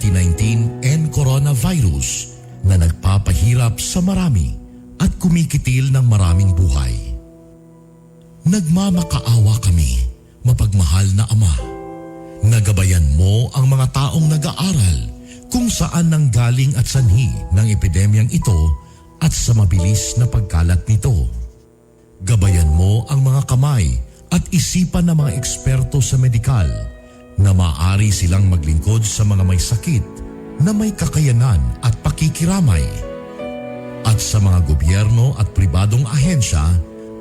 2019 and coronavirus na nagpapahirap sa marami at kumikitil ng maraming buhay. Nagmamakaawa kami, mapagmahal na Ama. Nagabayan mo ang mga taong nag-aaral kung saan nanggaling at sanhi ng epidemyang ito at sa mabilis na pagkalat nito. Gabayan mo ang mga kamay at isipan ng mga eksperto sa medikal na maaari silang maglingkod sa mga may sakit na may kakayanan at pakikiramay. At sa mga gobyerno at pribadong ahensya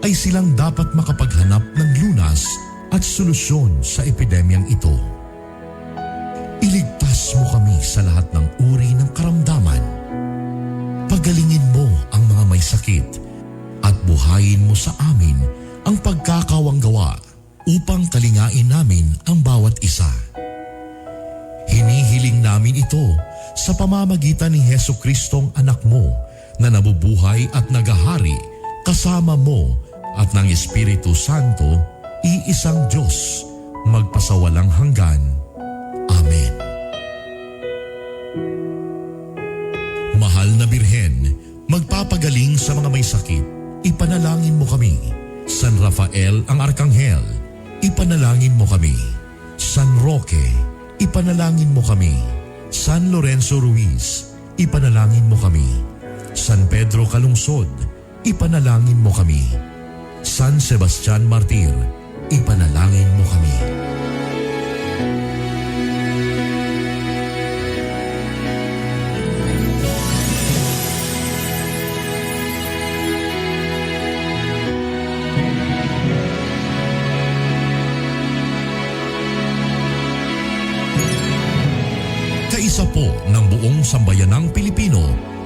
ay silang dapat makapaghanap ng lunas at solusyon sa epidemyang ito. Iligtas mo kami sa lahat ng uri ng karamdaman. Pagalingin mo ang mga may sakit at buhayin mo sa amin ang pagkakawanggawa upang kalingain namin ang bawat isa. Hinihiling namin ito sa pamamagitan ni Heso Kristong anak mo na nabubuhay at nagahari kasama mo at ng Espiritu Santo, iisang Diyos, magpasawalang hanggan. Amen. Mahal na Birhen, magpapagaling sa mga may sakit, ipanalangin mo kami. San Rafael ang Arkanghel, ipanalangin mo kami. San Roque, ipanalangin mo kami. San Lorenzo Ruiz, ipanalangin mo kami. San Pedro Calungsod, ipanalangin mo kami. San Sebastian Martir, ipanalangin mo kami. Kaisa po ng buong sambayanang Pilipino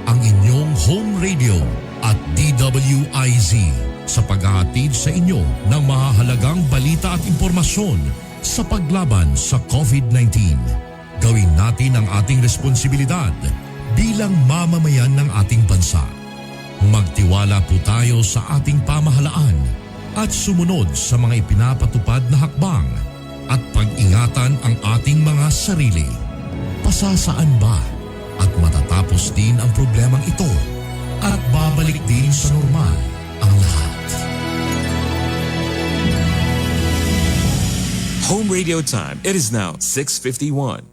ang inyong home radio at DWIZ sa paghahatid sa inyo ng mahahalagang balita at impormasyon sa paglaban sa COVID-19. Gawin natin ang ating responsibilidad bilang mamamayan ng ating bansa. Magtiwala po tayo sa ating pamahalaan at sumunod sa mga ipinapatupad na hakbang at pag-ingatan ang ating mga sarili. Pasasaan ba at matatapos din ang problemang ito at babalik din sa normal ang lahat. Home radio time. It is now 6:51.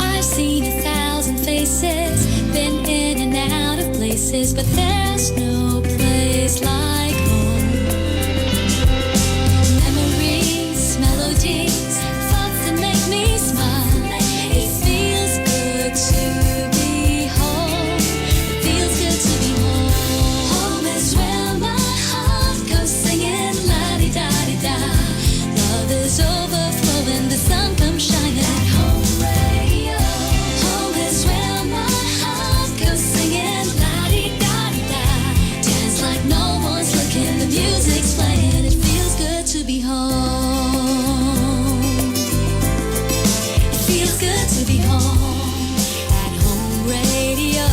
I've seen 1,000 faces, been in and out of places, but there's no place like home. Memories, melodies, thoughts that make me smile. It feels good to be home. It feels good to be home. Home is where my heart goes singing la-di-da-di-da. Love is overflowing, the sun comes shining. At home radio. Home is where my heart goes singing la-di-da-di-da. Dance like no one's looking, the music's playing. It feels good to be home. It feels good to be home. At home radio.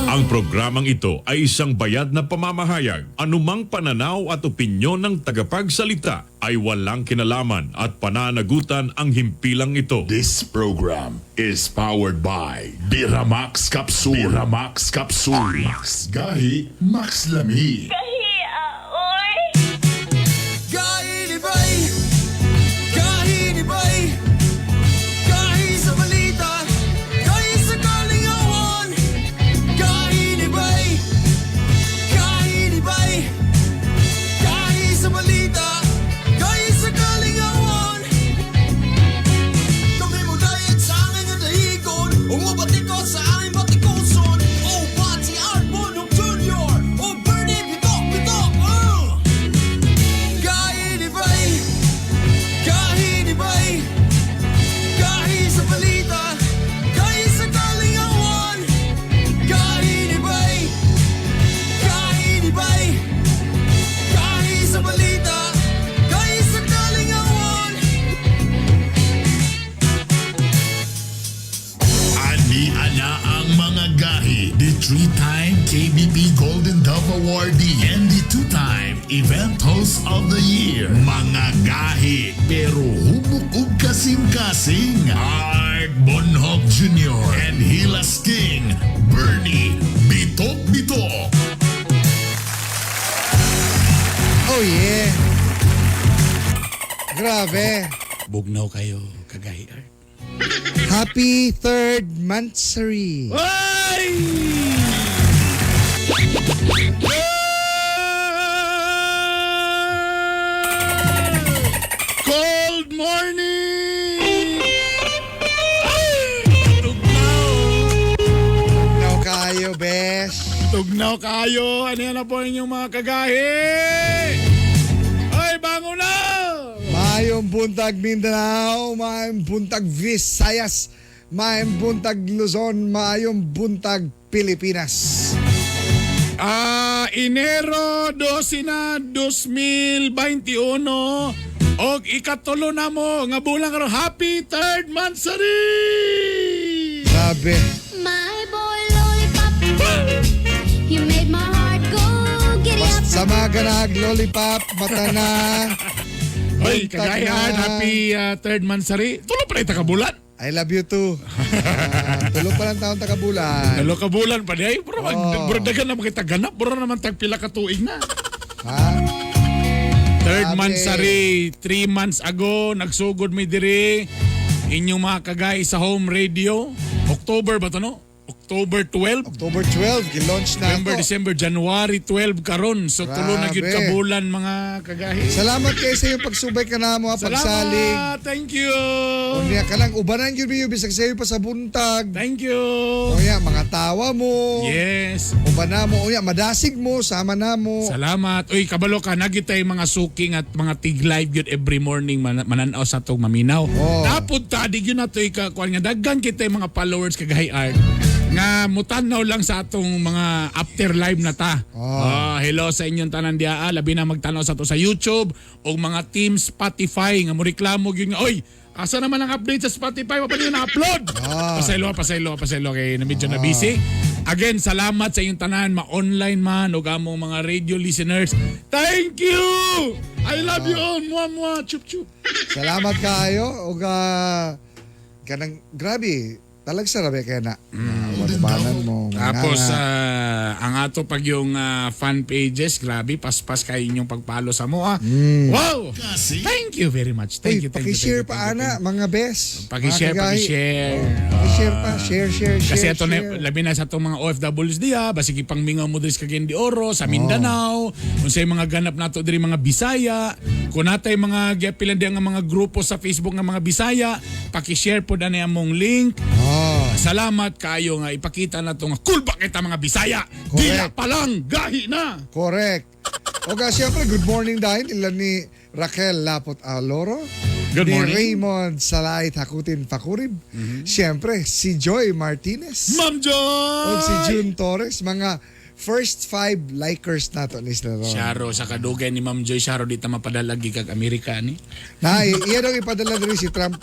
Ang programang ito ay isang bayad na pamamahayag. Anumang pananaw at opinyon ng tagapagsalita ay walang kinalaman at pananagutan ang himpilang ito. This program is powered by Biramax Capsule. Biramax Capsule. Max Gahi, Max Lami. Gahi ni Bay, Gahi ni Bay, Gahi sa balita, Gahi sa kalingawan. Gahi ni Bay, Gahi ni Bay, Gahi sa balita, Gahi sa kalingawan. Kami mo dayat sa angay nga dahigon, Umabati ko sa aming batikuson. O Pati Art Bonong Jr. O Bernie Bitok Bitok. Gahi ni Bay, Gahi ni Bay, Gahi sa balita, Gahi sa kalingawan. Gahi ni Bay, Gahi ni Bay, Gahi sa balita, Gahi sa kalingawan. Ani ana ang mga gahi, the three-time KBP Golden Dove Awardee and the two-time Event Host of the Year. Mga gahi pero hubok ug kasing-kasing. Art Bonhoc Jr. and Hilas King, Bernie Bitok Bitok. Oh yeah. Grabe. Bugnaw kayo, kagahi Art. Happy third monthsary. Ay! Cold morning! Ay! Tugnaw! Now kayo, besh. Tugnaw kayo! Ano yan na po inyong mga kagahi? Ay, bangon na! Maayong buntag Mindanao, maayong buntag Visayas, maayong buntag Luzon, maayong buntag Pilipinas. Enero 12 na 2021 og ikatulo na mo nga bulan karon, happy third monthsary! Grabe. My boy lollipop, you made my heart go giddy up. Sa mga ganag, lollipop, mata na. Oy, Buntag kagayaan, na. happy third monthsary. Tulo pa rin kabulan. I love you too. Tulo pa lang taon takabulan. Tulo ka bulan pa di ay. Bro, mag, Oh. bro, dagan na makita ganap. Bro naman tag pila ka tuig na. Ha? Third Grabe. monthsary, 3 months ago, nagsugod mi diri. Inyong mga kagay sa home radio. October ba to, no? October 12. October 12, gilaunch na November, ako. December, January 12 karon. So tulo na gyud Grabe. ka bulan, mga kagahi. Salamat kay sa iyong pagsubay ka na mo, ha, pagsalig. Salamat! Thank you! Unya ka lang, ubanan yun miyo, bisag sa'yo pa sa buntag. Thank you! Unya, mga tawa mo. Yes. Uban na mo, unya, madasig mo, sama na mo. Salamat. Uy, kabalo ka, nagitay mga suking at mga tig live yun every morning mananaw sa atong maminaw. Oh. Tapod ta, di yun nato ikakuan nga daghan kita mga followers kagahi Art nga mutanaw lang sa atong mga after live na ta. Oh. Ah, hello sa inyong tanan diaa, labi na magtanaw sa ato sa YouTube o mga team Spotify nga mo reklamo gyud nga oy, asa naman ang update sa Spotify? Wa pa niyo na-upload. Pasaylo, pasaylo, pasaylo kay na medyo na busy. Again, salamat sa inyong tanan, ma-online man o among mga radio listeners. Thank you! I love you all. Mua mua, chup chup. Salamat kayo. Ug kanang grabe, talagsa ra ba kay na. Ubanan mo. mga Tapos nga. ang ato pag yung fan pages, grabe, paspas kay inyong pagpalo sa mo. Ah. Wow! Thank you very much. Thank Uy, you, thank you. pakishare Thank you, pa thank you, ana, thank you. mga bes. Pakishare, Mga kagahi. pakishare. Pakishare pa, share, share, share. Kasi ito na, share. labi na sa itong mga OFWs diya, basig ipangmingaw mo diri sa Cagayan de Oro, sa Mindanao, unsay mga ganap nato diri mga Bisaya, kung natay mga giapilan diya nga mga grupo sa Facebook nga mga Bisaya, paki-share pod ani among link. Oh. Salamat kayo nga ipakita na to nga cool ba kita mga Bisaya. Correct. Dila pa lang gahi na. Correct. O ka, siyempre, good morning dahil ilan ni Raquel Lapot Aloro. Good ni morning. Raymond Salait Hakutin Fakurib. Siyempre, si Joy Martinez. Ma'am Joy! O si June Torres. Mga first five likers nato ni sila ron. Sharo sa kadugay ni Ma'am Joy Sharo di ta mapadala gikag Amerika ni. Na, iya daw ipadala diri si Trump.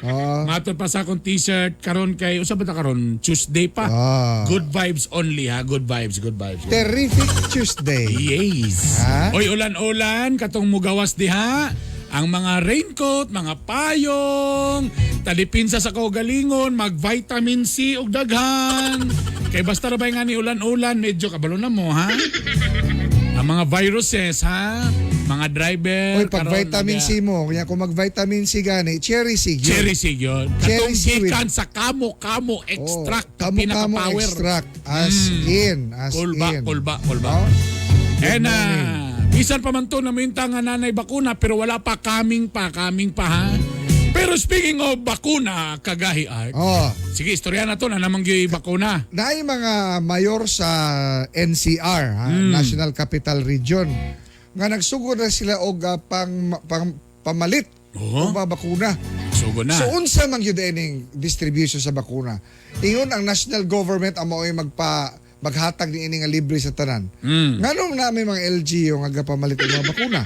Oh. Matod pa sa akong t-shirt karon kay usa ba ta karon Tuesday pa. Ah. Good vibes only ha, good vibes, good vibes. Terrific Tuesday. Yes. Ha? Oy, ulan-ulan katong mugawas diha. Ang mga raincoat, mga payong, talipinsa sa kaugalingon, mag-vitamin C ug daghan. Kay basta ra ba nga ni ulan-ulan, medyo kabalo na mo ha. Ang mga viruses ha, mga driver. Oy, pag karon, vitamin C mo, kanya kung mag vitamin C gani, cherry C gyud. Cherry C yun. Cherry Katong C with- gikan sa kamo-kamo extract. Oh, kamo-kamo pinaka-power. extract. As in, as Kulba, in. kulba, kulba. No? And Good morning. bisan pa man to na minta nga nanay bakuna pero wala pa coming pa ha. Pero speaking of bakuna, kagahi Art. Oh, Sige, istorya na to na namang gyud bakuna. naay mga mayor sa NCR, ha, National Capital Region, nga nagsugod na sila og pang, pang pamalit Oo. og mga bakuna. Sugo na. So unsa man gyud ining distribution sa bakuna? Ingon ang national government ang mao'y maghatag ni ini nga libre sa tanan. Nganong na may mga LGU nga gapamalit og mga bakuna?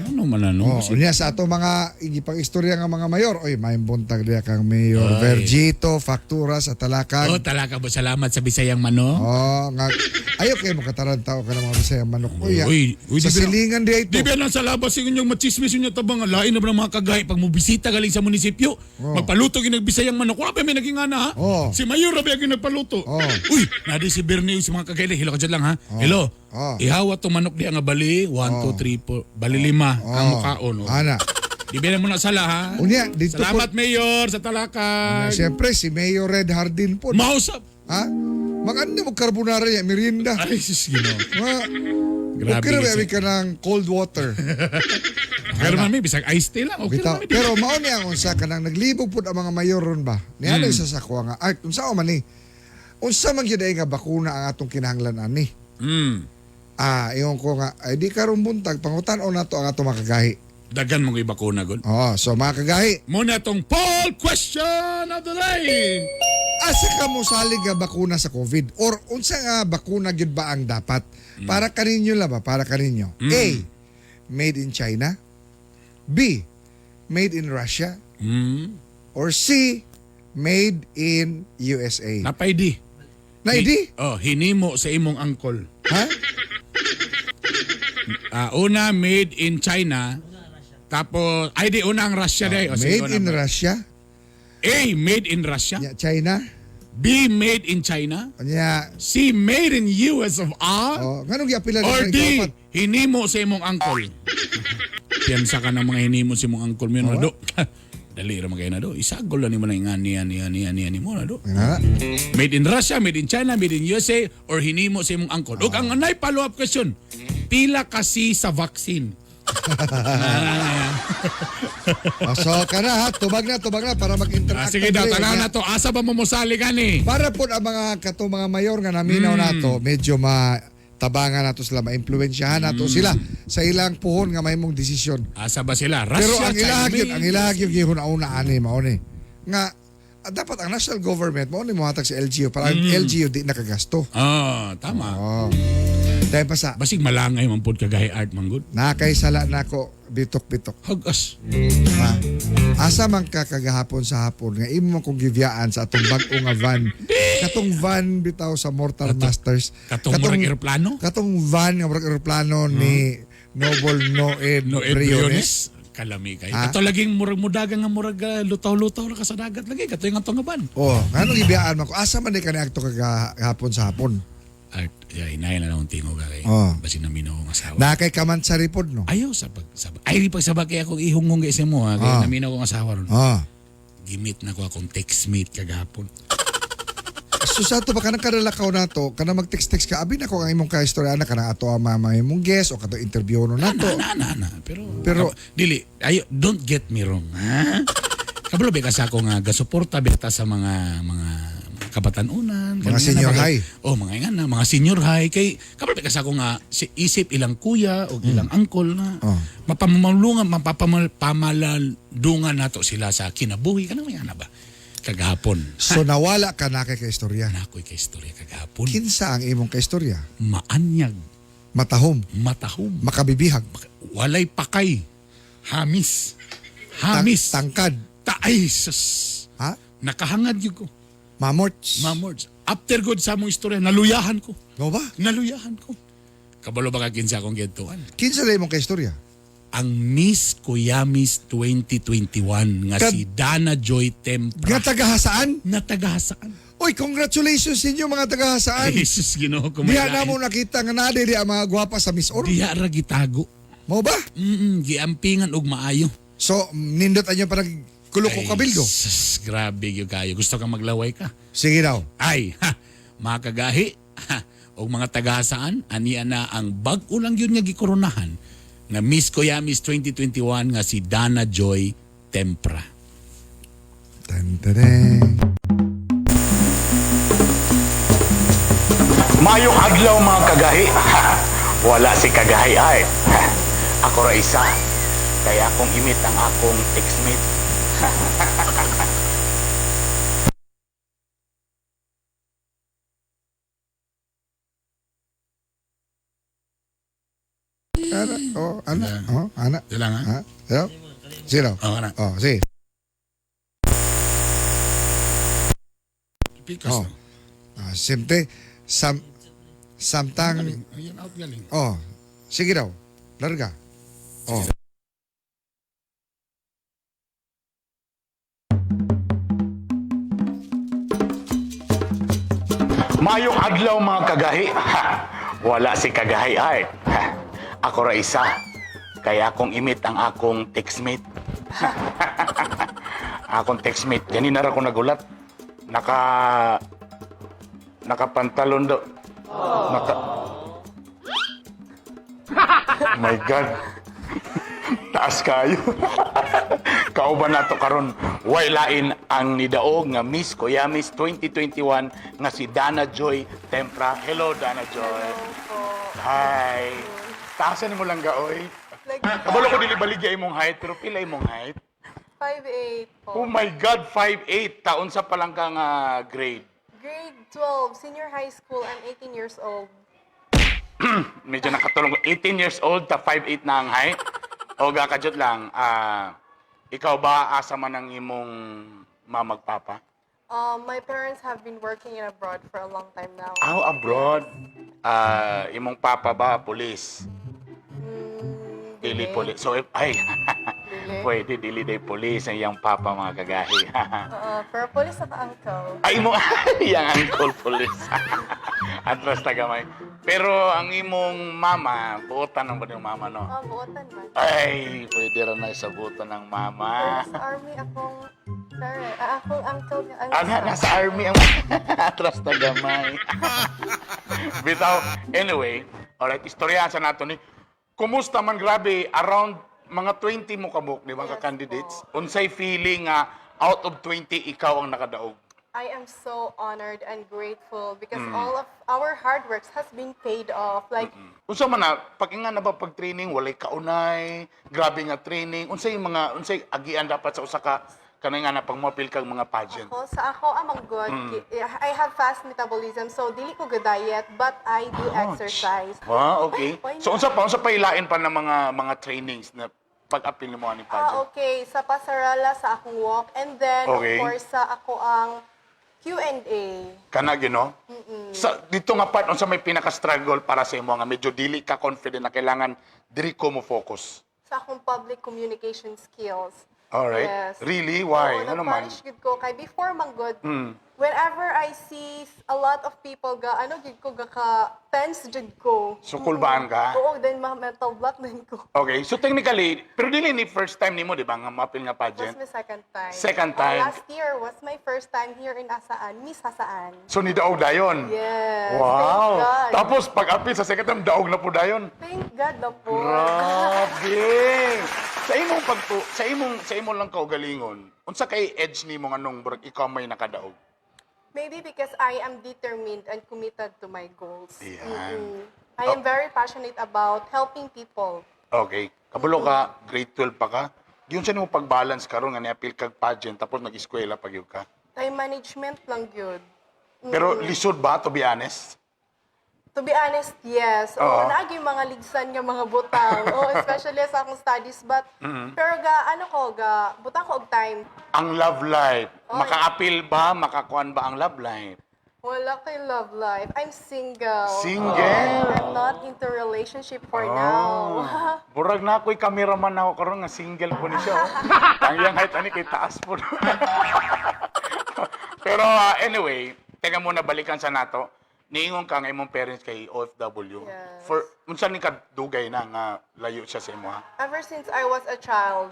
Ano man ano. Oh, unya sa ato mga igipang istorya nga mga mayor, oy maayong buntag diha kang Mayor Vergito Factura sa Talakag. Oh, talaka ba salamat sa Bisayang manok. Oh, nga ayo kay makataranta ka ng mga Bisayang manok. Uy, Uy, uy, sa di ba- silingan diha ito. Di ba lang sa labas yung inyong machismis yung tabang lain na ba ng mga kagay pag mobisita galing sa munisipyo, magpaluto yung nagbisayang manok. Wala pa may naging ana ha? Oh. Si Mayor rabi ang nagpaluto. Oh. Uy, nadi si Bernie sa mga kagay. Hello ka dyan lang ha. Hello. Oh. Ihawa to manok di ang nga bali. 1, 2, 3, 4. Bali lima ang Oh. mukaon. Oh. Ana. Di ba na mo na sala ha? Unya, dito Salamat Mayor sa Talakag. Siyempre si Mayor Red Hardin po. Mausap. Ha? Maganda mo carbonara niya, merienda. Ay, sus, Ginoo. Mga, Grabe. okay ra kasi. ba ka ng cold water. Pero man, may bisag iced tea lang. Okay Bitaw. lang. Pero mao niya ang unsa kanang naglibog pud ang mga mayor ron ba. Niya mm. sa sakwa nga art unsa man ni. Unsa man gyud ay nga bakuna ang atong kinahanglan ani. Ah, ingon ko nga ay di karon buntag pangutan-on nato ang atong mga kagahi. Dagan mong ibakuna, god. Oh, so mga kagahi, Muna tong poll question of the day. asa ka mo salig nga bakuna sa COVID or unsa nga bakuna gyud ba ang dapat? Para kaninyo la ba? Para kaninyo. A, made in China. B, made in Russia. Or C, made in USA. Napay di. Na idi? Oh, hinimo sa imong angkol. Ha? Ah, una made in China. Tapos ay di una ang Russia day. O, sige, Made una in ba? Russia, A made in Russia. nya China, B made in China. nya C made in US of A. oh, nganong giapila Or ni D hinimo sa imong angkol. Piyansa ka ng mga hinimo sa imong angkol mo yun, do. Dali ra magay na do. Isagol na nimo na nga niya niya niya niya nimo na do. Nga. Made in Russia, made in China, made in USA, or hinimo sa imong angkol. Ug ang anay follow-up question, pila kasi sa vaccine? Oh, so kana ha, tubag na para mag-interact. Ah, sige daw, dali. tanaw na to. Asa ba mo mosali ka ni? Para po ang mga kato mga mayor nga naminaw nato, medyo matabangan nato sila, maimpluwensyahan nato sila sa ilang puhon nga mahimong desisyon. Asa ba sila? Russia, Pero ang China, ilahag yun, made- ang ilahag yun gihuna-una ani mao ni. Nga dapat ang national government mao ni mohatag sa LGU para ang LGU di nakagasto. Ah, tama. Oh. Dahil pa sa Basig malangay man pod kagahi art man gud. nakaysala nako bitok-bitok. Hagas. Ha? Asa man ka kagahapon sa hapon nga imo man kong gibiyaan sa atong bag-o nga van. Katong van bitaw sa Mortal Masters. Katong murag eroplano? Katong van nga murag eroplano ni Noble Noed No Briones. Briones. Kalami kay. Ha? Kato laging murag mudagan nga murag lutaw-lutaw ra ka sa dagat lagi kato yung atong nga van. Oh, nganong gibiyaan man ko? Asa man di ka niadto kagahapon sa hapon? Art, ya inay na lang tingog kay. Oh. Basig naminaw ang asawa. Na kay Kamansari pod no. Ayaw sa pag sa ay di pagsabak kay akong ihunghong kay sa mo ha kay Ah. naminaw akong asawa ron. Ah. Gimit na ko akong textmate kagahapon. So sa ato ba kanang kadalakaw nato, kanang mag-text-text ka, abi na ko ang imong kaistorya na kanang ato ang mama imong guest o kato interview no nato. Na na na pero Pero- dili ayo don't get me wrong ha. Kabalo ba kasi ako nga gasuporta bita sa mga mga kabatanunan, Mga ganun na senior bagay. high. Oh, mga nga na, mga senior high kay kabalo ba kasi ako nga si isip ilang kuya o ilang angkol na Oh. mapamalungan mapapamalalungan nato sila sa kinabuhi kanang mga na ba kagahapon. So nawala ka na kay kaistorya. Nakoy kay istorya kagahapon. Kinsa ang imong kaistorya? Maanyag, Matahom, matahom, makabibihag, walay pakay, hamis, hamis, tangkad, taay, sus. ha? Nakahangad yun ko. Mamorts. Mamorts. After good sa mong istorya, naluyahan ko. No ba? Naluyahan ko. Kabalo ba ka kinsa akong gintuan? Kinsa na imong kaistorya? Ang Miss Kuyamis 2021 nga si Dana Joy Tempra. Nga tagahasaan? Na tagahasaan. Uy, congratulations sa inyo mga tagahasaan. Ay, Jesus, Ginoo ko. Diha na mo nakita nga naa diri ang mga gwapa sa Miss Oro. Diha ra gitago. Mao ba? Giampingan og maayo. So, nindot anyo parang kulok ko Ay, kabildo. Sus, grabe gyud kayo. Gusto kang maglaway ka. Sige daw. Ay, ha, mga kagahi, ha, og mga tagahasaan, aniya na ang bag-o lang yun nga gikoronahan nga Miss Kuyamis 2021 nga si Dana Joy Tempra. Tan tadeng. Mayong adlaw mga kagahi. Ha, wala si kagahi ay. Ha, ako ra isa. Kaya akong imit ang akong ex-mate. Ana, oh, ana, oh, ana. Ana. Sila nga. Ha? Zero? Zero. Oh, ana. Oh, sige. Pikas. Oh. No? Ah, siyempre, samtang, Galing. Ayan, out galing. oh, sige daw. Larga. Oh. Mayong adlaw mga kagahi. Ha, wala si Kagahi Art. Ha, ako ra isa. Kaya akong imit ang akong textmate. Akong textmate. Ganina ra ko nagulat. Nakapantalon do. Naka... My God. Taas kayo. Kauban nato karon way lain ang nidaog nga Miss Kuyamis 2021 nga si Dana Joy Tempra. Hello Dana Joy. Hi. Taasan mo lang gaoy. Like, Kabalo ko dili baligya imong height pero pila imong height? 5'8 po. Oh my God, 5'8. Taon sa palangka nga grade. Grade 12, senior high school. I'm 18 years old. Medyo nakatulong ko. 18 years old ta 5'8 na ang height. O gakajot lang. Ikaw ba asa man ang imong mamagpapa? My parents have been working in abroad for a long time now. Aw, abroad. Imong papa ba, police? Dili police. So, if, ay, Dili. pwede, dili day police ang iyang papa, mga kagahi. Oo, pero police ako uncle. Ay, mo, iyang uncle police. Atras na gamay. Pero ang imong mama, buotan ang ba niyong mama, no? Oh, buotan man. Ay, pwede ra na sa buotan ng mama. Sa army akong parent, akong uncle. Ang Ana, nasa army ang atras na gamay. Bitaw, anyway, alright, istorya sa nato ni. Kumusta man grabe, around mga 20 mo kabuk, di ba, ka Yes candidates? Unsay feeling nga out of 20 ikaw ang nakadaog? I am so honored and grateful because all of our hard works has been paid off. Like, Unsa man na pag nga na ba pag training walay kaunay, grabe nga training. Unsay mga unsay agian dapat sa usa ka kanay nga na pag moapil kag mga pageant? Ako, sa ako, amang good. I have fast metabolism, so dili ko good diet, but I do exercise. Ah, okay. Why So not? unsa pa ilain pa ng mga trainings na pag-apil nimo ani pageant? Okay. Sa pasarela, sa akong walk, and then, Okay. of course, sa ako ang Q&A. Kana gino? Sa dito nga part unsa may pinaka-struggle para sa imo nga medyo dili ka confident na kailangan diri ko mo focus. Sa akong public communication skills. Alright. Yes. Really? Why? Oo, Ano man? nag-polish gud ko. Kay before man good, whenever I see a lot of people ga, ano gid ko, ga ka, tense jud ko. Sukulbaan ka? Oo, then ma-mental block din ko. Okay. So technically, pero dili ni first time nimo di ba nga maapil nga Was pageant? my second time. Second time. Last year was my first time here in Asaan, Miss Asaan. So ni daog dayon. Yes. Wow. Thank God. Tapos pag apil sa second time daog na po dayon. Thank God na po. Grabe. Sa imong lang kaugalingon, unsa kay edge nimo nganong murag ikaw may nakadaog? Maybe because I am determined and committed to my goals. Ayan. I am very passionate about helping people. Okay. Kabalo ka, grade 12 pa ka. Yun sa nimo pag-balance karon nga niapil kag pageant tapos nag-eskwela pa gyud ka. Time management lang yun. Pero lisod ba to be honest? To be honest, yes. Oo. Oo, naagi yung mga ligsan nga mga butang. Oo, especially sa akong studies. But, pero ga, ano ko, ga, butang ko og time. Ang love life, Oy. makaapil ba, makakuan ba ang love life? Wala kay love life. I'm single. Single. I'm not into relationship for now. Burag na ako'y cameraman ako karon nga single po ni siya. Oh. Ang iyang height ani kay taas po. Pero anyway, teka muna balikan sa nato. Niingon ka nga imong parents kay OFW. Yes. For unsa ni kadugay na nga layo siya sa imo ha? Ever since I was a child,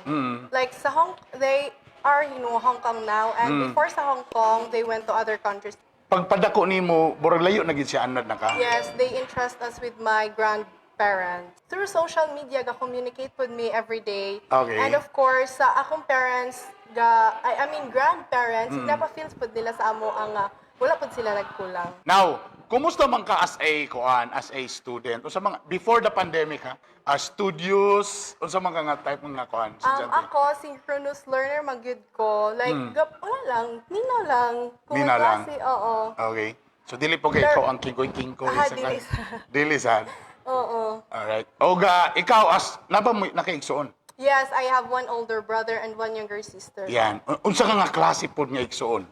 like sa Hong, they are in Hong Kong now, and before sa Hong Kong, they went to other countries. Pagpadako nimo, burag layo na gid siya anad na ka. Yes, they entrust us with my grandparents. Through social media, ga communicate with me every day. Okay. And of course, sa akong parents, ga, I mean grandparents, napa-feels pod nila sa amo ang wala pod sila nagkulang. Now, kumusta man ka as a kuan, as a student? Unsa mga before the pandemic ha? Studios, unsa man ka nga type nga kuan, estudyante? Ako, synchronous learner man gyud ko. Like, wala lang, nina lang. Kung may Nina lang? klase, oo. Okay. So dili po kay ikaw ang kingkoy-kingkoy Ah, sa dili class. Dili sad. Oo. Alright. Oga, ikaw as naba mo nakaigsoon. Yes, I have one older brother and one younger sister. Yan. Unsa ka nga klase pod nga igsoon?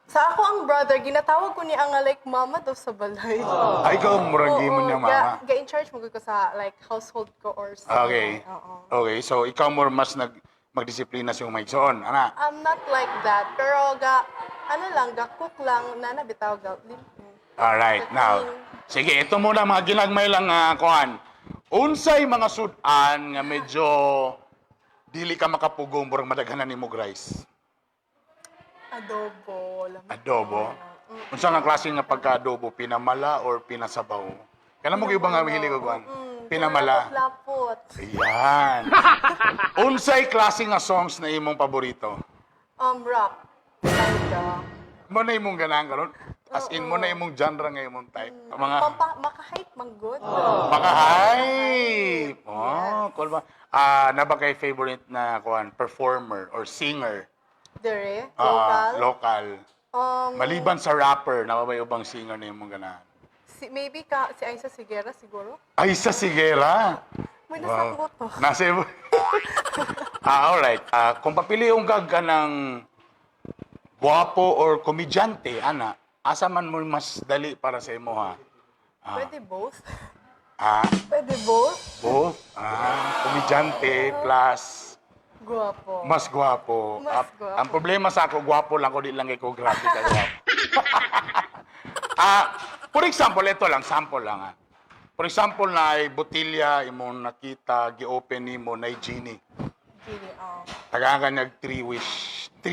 Sa ako ang brother, ginatawag ko niya nga like mama daw sa balay. Ay, ikaw murag Oo, mo niya mama. Ga, in charge mo ko sa like household ko or sa Okay. Oo. Okay, so ikaw mo mas nag magdisiplina sa imong igsoon, ana. I'm not like that, pero ga ano lang, ga cook lang nana bitaw ga. Alright, now. Sige, ito muna mga ginagmay lang kuan. Unsay mga sudan nga medyo dili ka makapugong murag madaghanan nimo rice? Adobo. Lamig. Adobo. Unsa nga klase nga pagka-adobo, pinamala or pinasabaw? Kana mo gyud ba nga mahilig og kuan? Pinamala. Lapot. Ayan. Unsay klase nga songs na imong paborito? Rock. Talaga. Mo na imong ganahan karon? As in mo na imong genre nga imong type. Mga Pampa, maka-hype man good. maka-hype. Oh, cool ba? Ah, na ba kay favorite na kuan performer or singer? Dere, Ah, local. local. Maliban sa rapper, na ba ubang singer na imong ganahan? Si, maybe ka, si Aiza Sigera siguro. Ay, sa Sigera. May nasakot to. Nasa alright. Ah, kung papiliong ka ka ng guwapo or komedyante, ana, asa man mo mas dali para sa imo ha? Pwede both. Ah, Pwede both. both. Ah, komedyante plus Guwapo. mas guwapo. Mas Ah, guwapo. ang problema sa ako, guwapo lang ko, di lang ko grabe ka guwapo. For example, ito lang, sample lang ah. For example, na ay botilya imong nakita, gi-open nimo na genie. Gini, oh. Tagaan ka nag three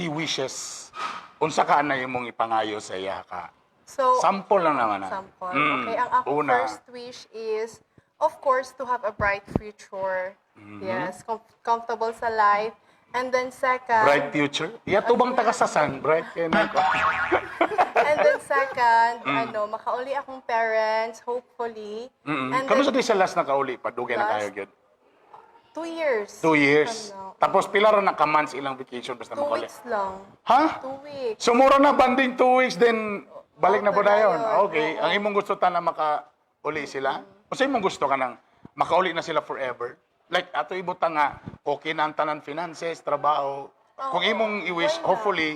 wishes. Unsa ka na imong ipangayo sa iya ka? So, Sample lang naman ah. Sample. Okay, ang ako una. first wish is, of course, to have a bright future. Yes, comfortable sa life. And then second, Bright future. Iya tubang tagasasan, bright kay na ko. and then second, ano, makauli akong parents, hopefully. And Kano sa then, di sa last na kauli pa dugay na Last? kayo gyud. 2 years. 2 years. From now. Tapos pila ra na ka months ilang vacation basta Two makauli. weeks lang. Ha? 2 weeks. So mura na banding 2 weeks then balik na po dayon. dayon. Okay. Oo. Ang imong gusto ta na makauli sila. O sa imong gusto ka nang makauli na sila forever? Like ato ibutang nga okay na ang tanan finances, trabaho. Kung Oo. imong i-wish, Why not? hopefully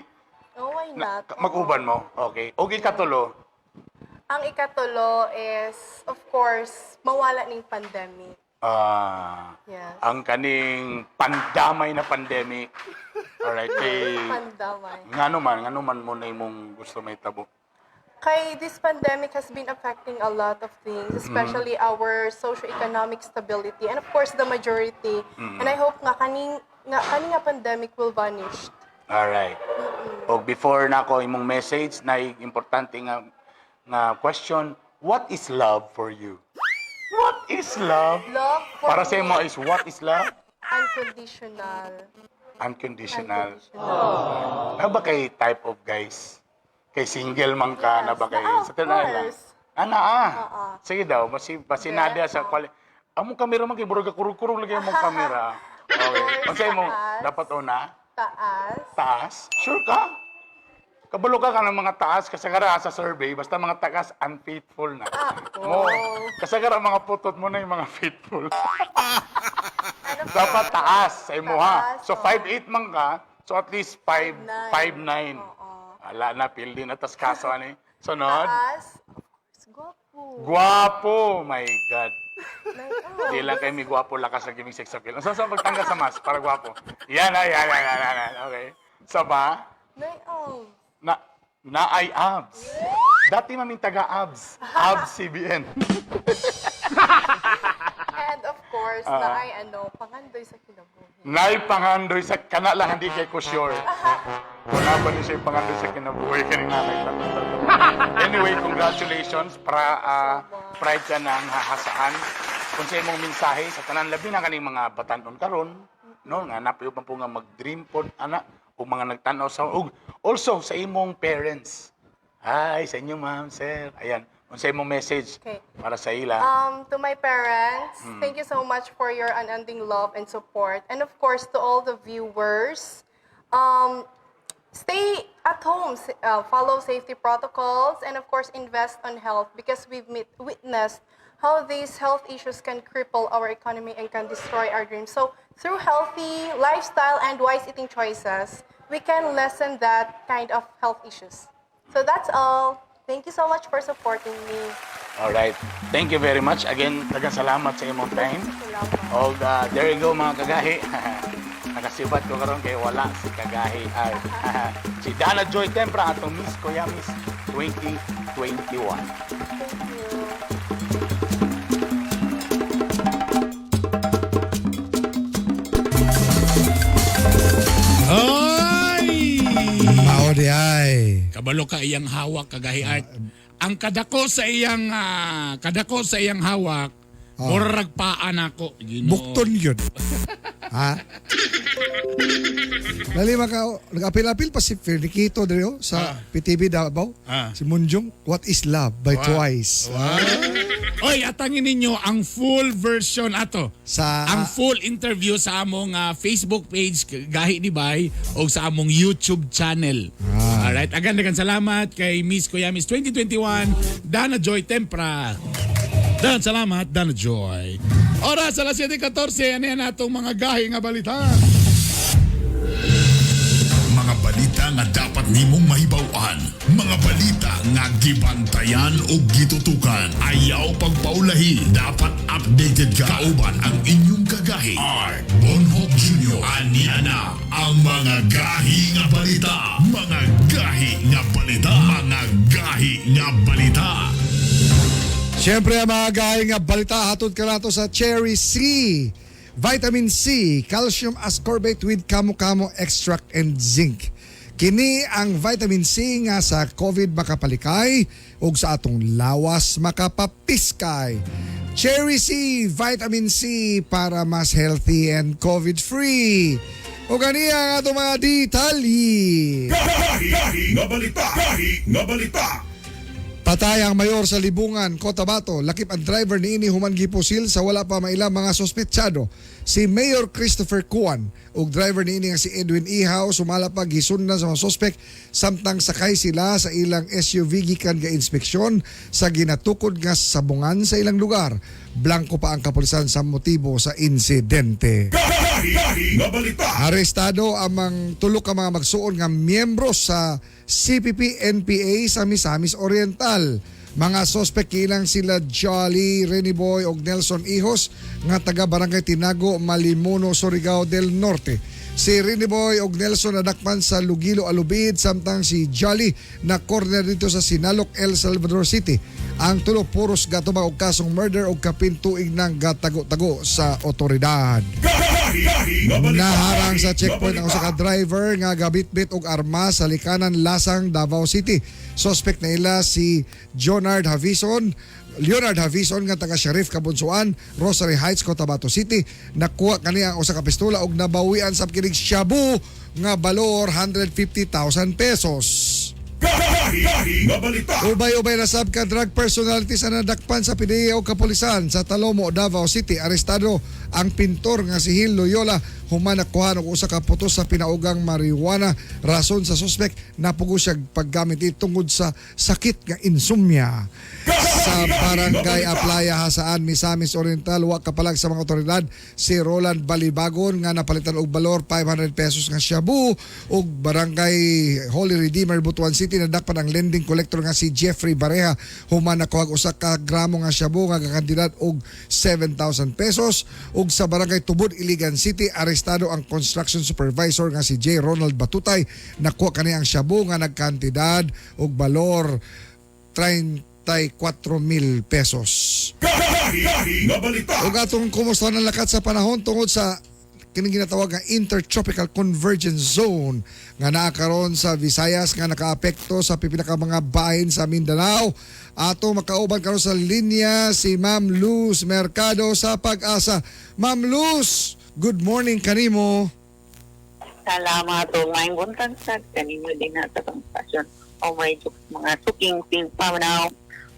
Oh, why na, not? mag-uban mo. Okay. Okay katulo. Ang ikatulo is, of course, mawala ning pandemic. Ah, Yes. ang kaning pandamay na pandemic. Alright, kay Pandamay. ngano man mo na imong gusto may tabo. Kay this pandemic has been affecting a lot of things, especially our socio-economic stability and of course the majority. And I hope nga kaning nga pandemic will vanish. Alright. Og before na ako imong message na importante nga nga question, what is love for you? What is love? Love for Para sa me, imo is what is love? Unconditional. Unconditional. Unconditional. Na ba kay type of guys? Kay single man ka, Yes. na ba kay Ah, of sa tinay lang? course. Ana ah. Oo. Sige daw, basi basinada sa kwali. Among kamera man kay burog kurog-kurog lagi among kamera. Okay. Unsay mo Taas. dapat una? Taas. Taas? Sure ka? Kabalo ka ka ng mga taas kasagara sa survey, basta mga taas unfaithful na. Mo, wow. kasagara mga putot mo na yung mga faithful. Ano pa? Dapat taas sa imo ha. Taas, So oo. 5'8 man ka, so at least 5 5'9". 5'9. Oo. Ala na pildi na tas kaso ani. Sunod. Taas. Of course, gwapo. Guwapo, my God. Like, oh, Di lang kay mi gwapo lakas lagi mig sex appeal. Unsa sa pagtanggal sa mas para gwapo? Yan ay yan yan yan, yan. Okay. Sa ba? Like, oh. Na na ay abs. Dati maming taga abs. Abs CBN. And of course, na ay ano, pangandoy sa kinabuhi. Nay pangandoy sa kana lang hindi kay ko sure. Kung ba ni siya pangandoy sa kinabuhi kaning nanay. Anyway, congratulations pra pride ka ng hahasaan. Kung sa imong mensahe sa tanan labi na kaning mga batanon karon, no nga napayo pa po nga mag-dream pod ana ug mga nagtan-aw sa ug also sa imong parents. Hi sa inyo ma'am, sir. Ayan, unsa imong message para sa ila? To my parents, thank you so much for your unending love and support. And of course, to all the viewers, stay at home, follow safety protocols, and of course, invest on health because we've witnessed how these health issues can cripple our economy and can destroy our dreams. So through healthy lifestyle and wise eating choices, we can lessen that kind of health issues. So that's all. Thank you so much for supporting me. All right. Thank you very much. Again, daghang salamat sa imong time. Salamat. All the, there you go, mga kagahi. Nakasibat ko karon kay wala si Kagahi Art. Si Dana Joy Tempra, atong Miss Kuyamis 2021. Thank you. Ay! Mao di ay. Kabalo ka iyang hawak, Kagahi Art. Ang kadako sa iyang hawak, murag paa nako. Ginoo. Bukton yun. Ha? Lali maka nag-apil-apil pa si Ferniquito diri oh, sa PTV Davao. Si Munjong, What is Love by Twice. Oy, atangin ninyo ang full version ato. Sa Ang full interview sa among Facebook page Gahi ni Bay o sa among YouTube channel. Alright, again daghang salamat kay Miss Kuyamis 2021 Dana Joy Tempra. Daghang salamat, Dana Joy. Oras alas 7:14, ano yan atong mga gahi nga balita? Mga balita nga dapat nimong mahibaw-an, mga balita nga gibantayan o gitutukan. Ayaw pagpaulahi, dapat updated ka. Kauban ang inyong kagahi. Art Bonhoc Jr. Aniya na ang mga gahi nga balita. Mga gahi nga balita. Mga gahi nga balita. Siyempre ang mga gahi nga balita hatod ka nato sa Cherry C. Vitamin C, calcium ascorbate with kamo-kamo extract and zinc. Kini ang vitamin C nga sa COVID makapalikay ug sa atong lawas makapapiskay. Cherry C, vitamin C para mas healthy and COVID-free. O kaniya ang atong mga detalye. Gahi nga balita. Gahi nga balita. Patay ang mayor sa Libungan, Cotabato. Lakip ang driver niini human gipusil sa wala pa maila mga sospetsado. Si Mayor Christopher Kuan ug driver niini nga si Edwin Ihaw sumala pa gisundan sa mga sospek samtang sakay sila sa ilang SUV gikan ga inspeksyon sa ginatukod nga sabungan sa ilang lugar. Blanko pa ang kapulisan sa motibo sa insidente. Gahi nga balita. Arestado amang tulo ka mga magsuon nga miyembro sa CPP NPA sa Misamis Oriental. Mga sospek kilang sila Jolly Reniboy og Nelson Hijos nga taga Barangay Tinago, Malimuno, Surigao del Norte. Si Reniboy og Nelson nadakpan sa Lugilo, Alubid, samtang si Jolly na corner dito sa Sinaloc, El Salvador City. Ang tulo puros gatubang og kasong murder og kapin tuig nang gatago-tago sa otoridad. Gahi nga balita. Naharang sa checkpoint ang usa ka driver nga gabitbit og armas sa likanan Lasang, Davao City. Suspect na ila si Jonard Havison, Leonard Havison nga taga Sheriff Kabunsuan, Rosary Heights, Cotabato City. Nakuha kaniya ang usa ka pistola og nabawian sa kinig shabu nga balor 150,000 pesos. Gahi nga balita. Ubay-ubay na sab ka drug personalities ang nadakpan sa PDEA o kapulisan sa Talomo, Davao City. Arestado ang pintor nga si Gil Loyola human nakuha og usa ka putos sa pinaugang marijuana. Rason sa suspek, napugo siya paggamit ito tungod sa sakit nga insomnia. Sa Barangay Aplaya, Hasaan, Misamis Oriental, wa kapalag sa mga otoridad si Roland Balibagon nga napalitan og balor 500 pesos nga shabu ug Barangay Holy Redeemer, Butuan City, nadakpan ang lending collector nga si Jeffrey Bareja human nakuha og usa ka gramo nga shabu nga kakantidad og 7,000 pesos ug sa Barangay Tubod, Iligan City, arestado ang construction supervisor nga si J. Ronald Batutay. Nakuha kani ang shabu nga nagkantidad og balor 34,000 pesos. Gahi nga balita. Ug atong kumusta ng lakat sa panahon tungod sa kining ginatawag nga Intertropical Convergence Zone nga naa karon sa Visayas nga nakaapekto sa pipila ka mga bahin sa Mindanao. Ato makauban karon sa linya si Ma'am Luz Mercado sa Pag-asa. Ma'am Luz, good morning kanimo. Salamat o maayong buntag sa kanino din na sa pang o may mga suking ting now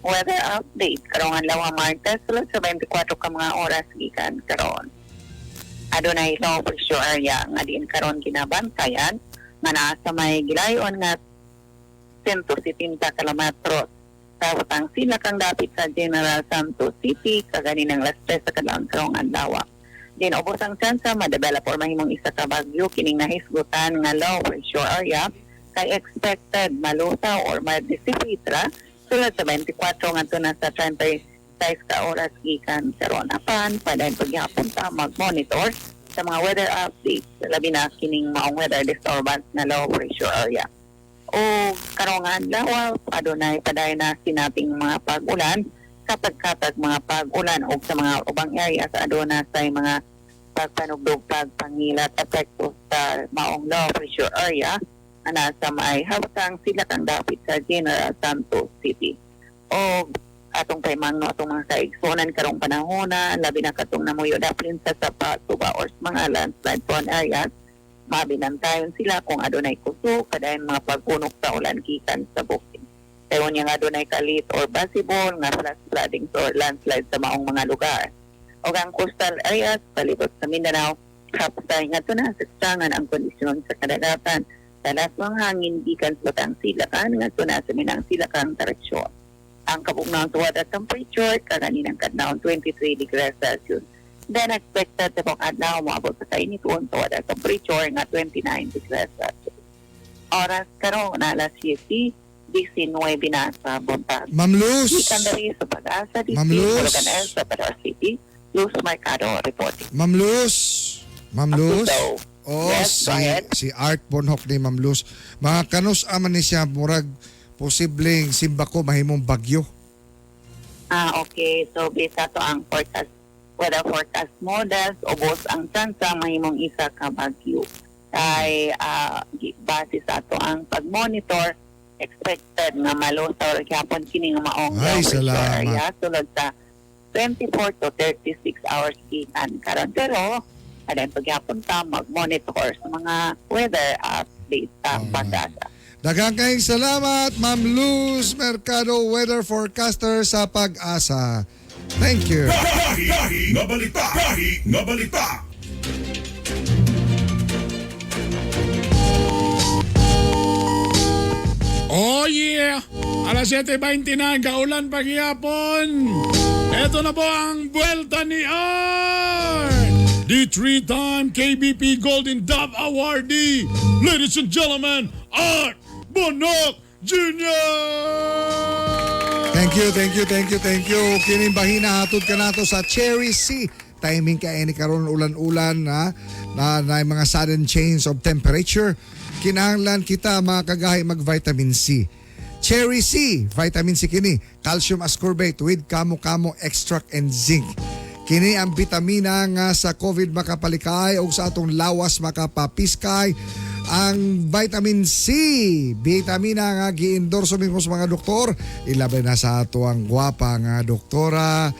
weather update karong adlaw nga Martes sulod sa 24 ka mga oras gikan karon. Adunay low pressure area nga diin karon ginabantayan nga naa sa may gilayon nga 170 kilometros Sa Batang Silakang dapit sa General Santos City kaganinang alas 3 sa kadlawon karong adlaw. Then ubos ang tsansa ma-develop or mahimong isa ka bagyo kining nahisgutan nga low pressure area kay expected malusaw or ma-dissipate ra sulod sa 24 ngadto na sa 36 ka oras gikan karon. Apan padayon paghapon ta mag-monitor sa mga weather updates, labi na kining maong weather disturbance na low pressure area. O karong adlaw adunay padayon na sinaping mga pag-ulan, katag-katag mga pag-ulan, og sa mga ubang areas aduna say mga pagpanugdog, pagpangilat, epekto sa maong low pressure area na nasa may habtang silakang dapit sa General Santos City. O atong paimangno atong mga kaigsunan karong panahona, labi na katong namuyo daplin sa Sapa, Tuba or sa mga landslide prone areas, mabinantayon sila kung adunay kusog, kadayon mga pag-unok sa ulan gikan sa bukid. Kaya niya nga adunay kalit or possible nga flash flooding or landslide sa maong mga lugar. O ang coastal areas palibot sa Mindanao, hapsay nga na sa ang kondisyon sa kadagatan. Talas ang hangin gikan sa Batang Silakan nga na sa Minang Silakang direksyon. Ang kabugnaon sa water temperature kaganinang kadlawon 23 degrees Celsius. Then expected sa buong adlaw moabot sa kainiton sa water temperature nga 29 degrees Celsius. Oras karon alas 7:19 na sa buntag. Ma'am Luz. Gikan diri sa Pag-asa DC, Ma'am Luz. Bulacan, El Salvador City, Luz Mercado reporting. Ma'am Luz. Ma'am Luz. Oh, Yes, go si, ahead. si Art Bonhoc ni Ma'am Luz. Mga kanus aman ni siya, murag posibleng simba ko mahimong bagyo. Ah, okay. So, bisa to ang forecast, weather forecast models, ubos ang tsansa mahimong isa ka bagyo. Kay base sa ato ang pag-monitor, expected nga malusaw gyapon kini nga maong Ay, low pressure salamat. area sulod sa 24 to 36 hours gikan karon. Pero padayon pagyapon ta mag-monitor sa mga weather updates sa Pag-asa. Daghang kayong salamat, Ma'am Luz Mercado, weather forecaster sa Pag-asa. Thank you. Gahi nga balita. Gahi nga balita. Oh yeah! Alas 7:29, kaulan paghihapon. Ito na po ang Buelta ni Art! The three-time KBP Golden Dove Awardee! Ladies and gentlemen, Art Bonok Jr.! Thank you, thank you, thank you, thank you. Kining bahina hatod ka nato sa Cherry C. Timing ka ini karon ulan-ulan ha na mga sudden change of temperature. Kinahanglan kita mga kagahi mag vitamin C. Cherry C, vitamin C kini, calcium ascorbate with kamo-kamo extract and zinc. Kini ang bitamina nga sa COVID makapalikay o sa atong lawas makapapiskay. Ang vitamin C, bitamina nga gi-endorso mismo sa mga doktor, ilabay na sa ato ang gwapa nga doktora.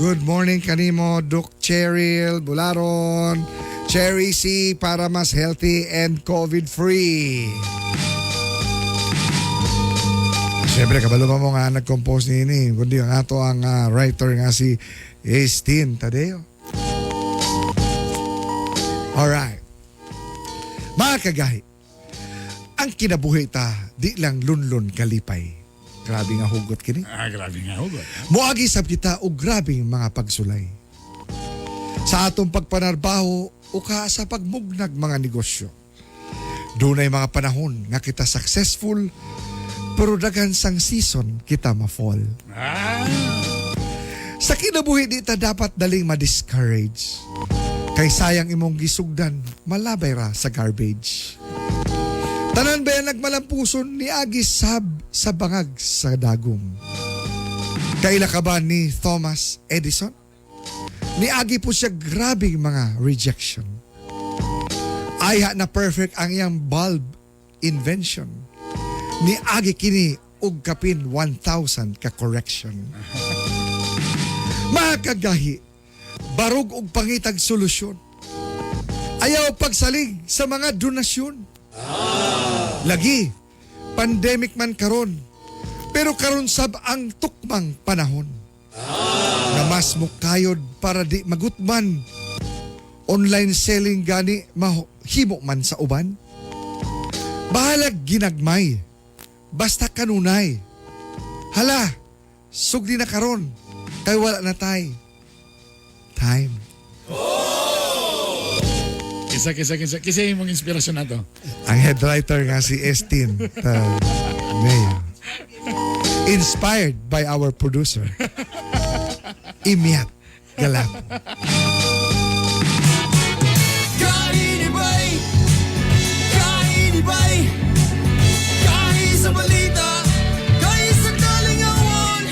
Good morning kanimo, Doc Cheryl Bularon. Cherry C para mas healthy and COVID-free. Siyempre, kabalo pa mo nga nag-compose ni kundi ang ato ang writer nga si Estin Tadeo. Alright. Mga kagahi, ang kinabuhi ta, di lang lunlun kalipay. Grabe nga hugot kini. Ah, grabe nga hugot. Moagi sab kita og grabing mga pagsulay. Sa atong pagpanarbaho o ka sa pagmugnag mga negosyo. Dunay mga panahon nga kita successful pero daghan sang season kita ma-fall. Ah. Sa kinabuhi di ta dapat daling ma-discourage. Kay sayang imong gisugdan, malabay ra sa garbage. Tanan ba yan nagmalampuson ni Agi sab sa bangag sa dagom. Kaila ka ba ni Thomas Edison? Ni Agi po siya grabing mga rejection. Ayha na perfect ang iyang bulb invention. Ni Agi kini og kapin 1,000 ka correction. Mga kagahi, barug og pangitag solusyon. Ayaw pagsalig sa mga donasyon. Lagi, pandemic man karon, pero karon sab ang tukmang panahon. Na mas mukayod para di magutman. Online selling gani mahimo man sa uban. Bahalag ginagmay, basta kanunay. Hala, sugdi na karon. Kay wala na tay. Time. Kisa, kisa, kisa. Kisa yung mong inspirasyon na to. Ang head writer nga si Estin May. Inspired by our producer, Imiat Galap. Kainibay! Kainibay! Kahi sa balita, kahi sa kalingawan.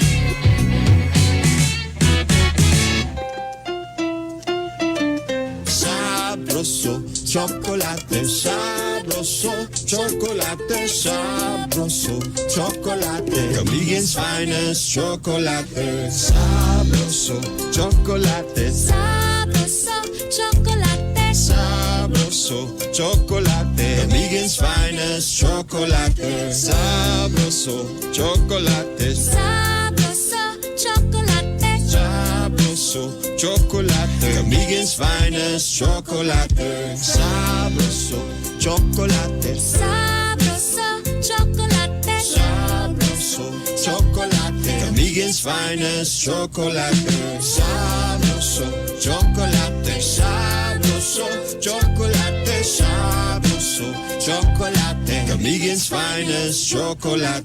Sabroso, chocolate, sabroso, chocolate, sabroso, chocolate. Comedian's finest chocolate. Sabroso, chocolate, Sabroso, chocolate. Sabroso, chocolate. Comedian's finest chocolate. Sabroso, chocolate, Sabroso, chocolate. Sabroso, chocolate. Comedian's finest chocolate. Sabroso, chocolate. Sabroso, chocolate. Sabroso, chocolate. Comedian's finest chocolate. Sabroso, chocolate. Sabroso, chocolate. Sabroso, chocolate. Comedian's finest chocolate.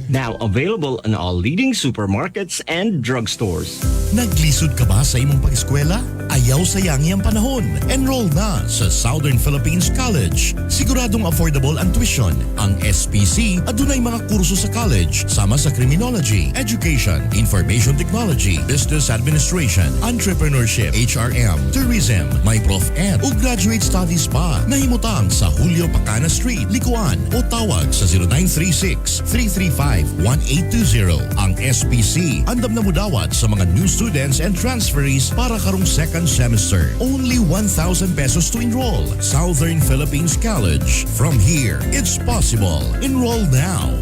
Now available in all leading supermarkets and drugstores. Naglisod ka ba sa imong pag-eskwela? Ayaw sayangi ang panahon. Enroll na sa Southern Philippines College. Siguradong affordable ang tuition. Ang SPC adunay mga kurso sa college sama sa criminology, education, information technology, business administration, entrepreneurship, HRM, tourism, may prof ed o graduate studies pa. Nahimutang sa Julio Pacana Street, Likuan o tawag sa 0936-335-1820. Ang SPC andam na mudawat sa mga new students and transferees para karong second semester. Only 1,000 pesos to enroll. Southern Philippines College. From here, it's possible. Enroll now.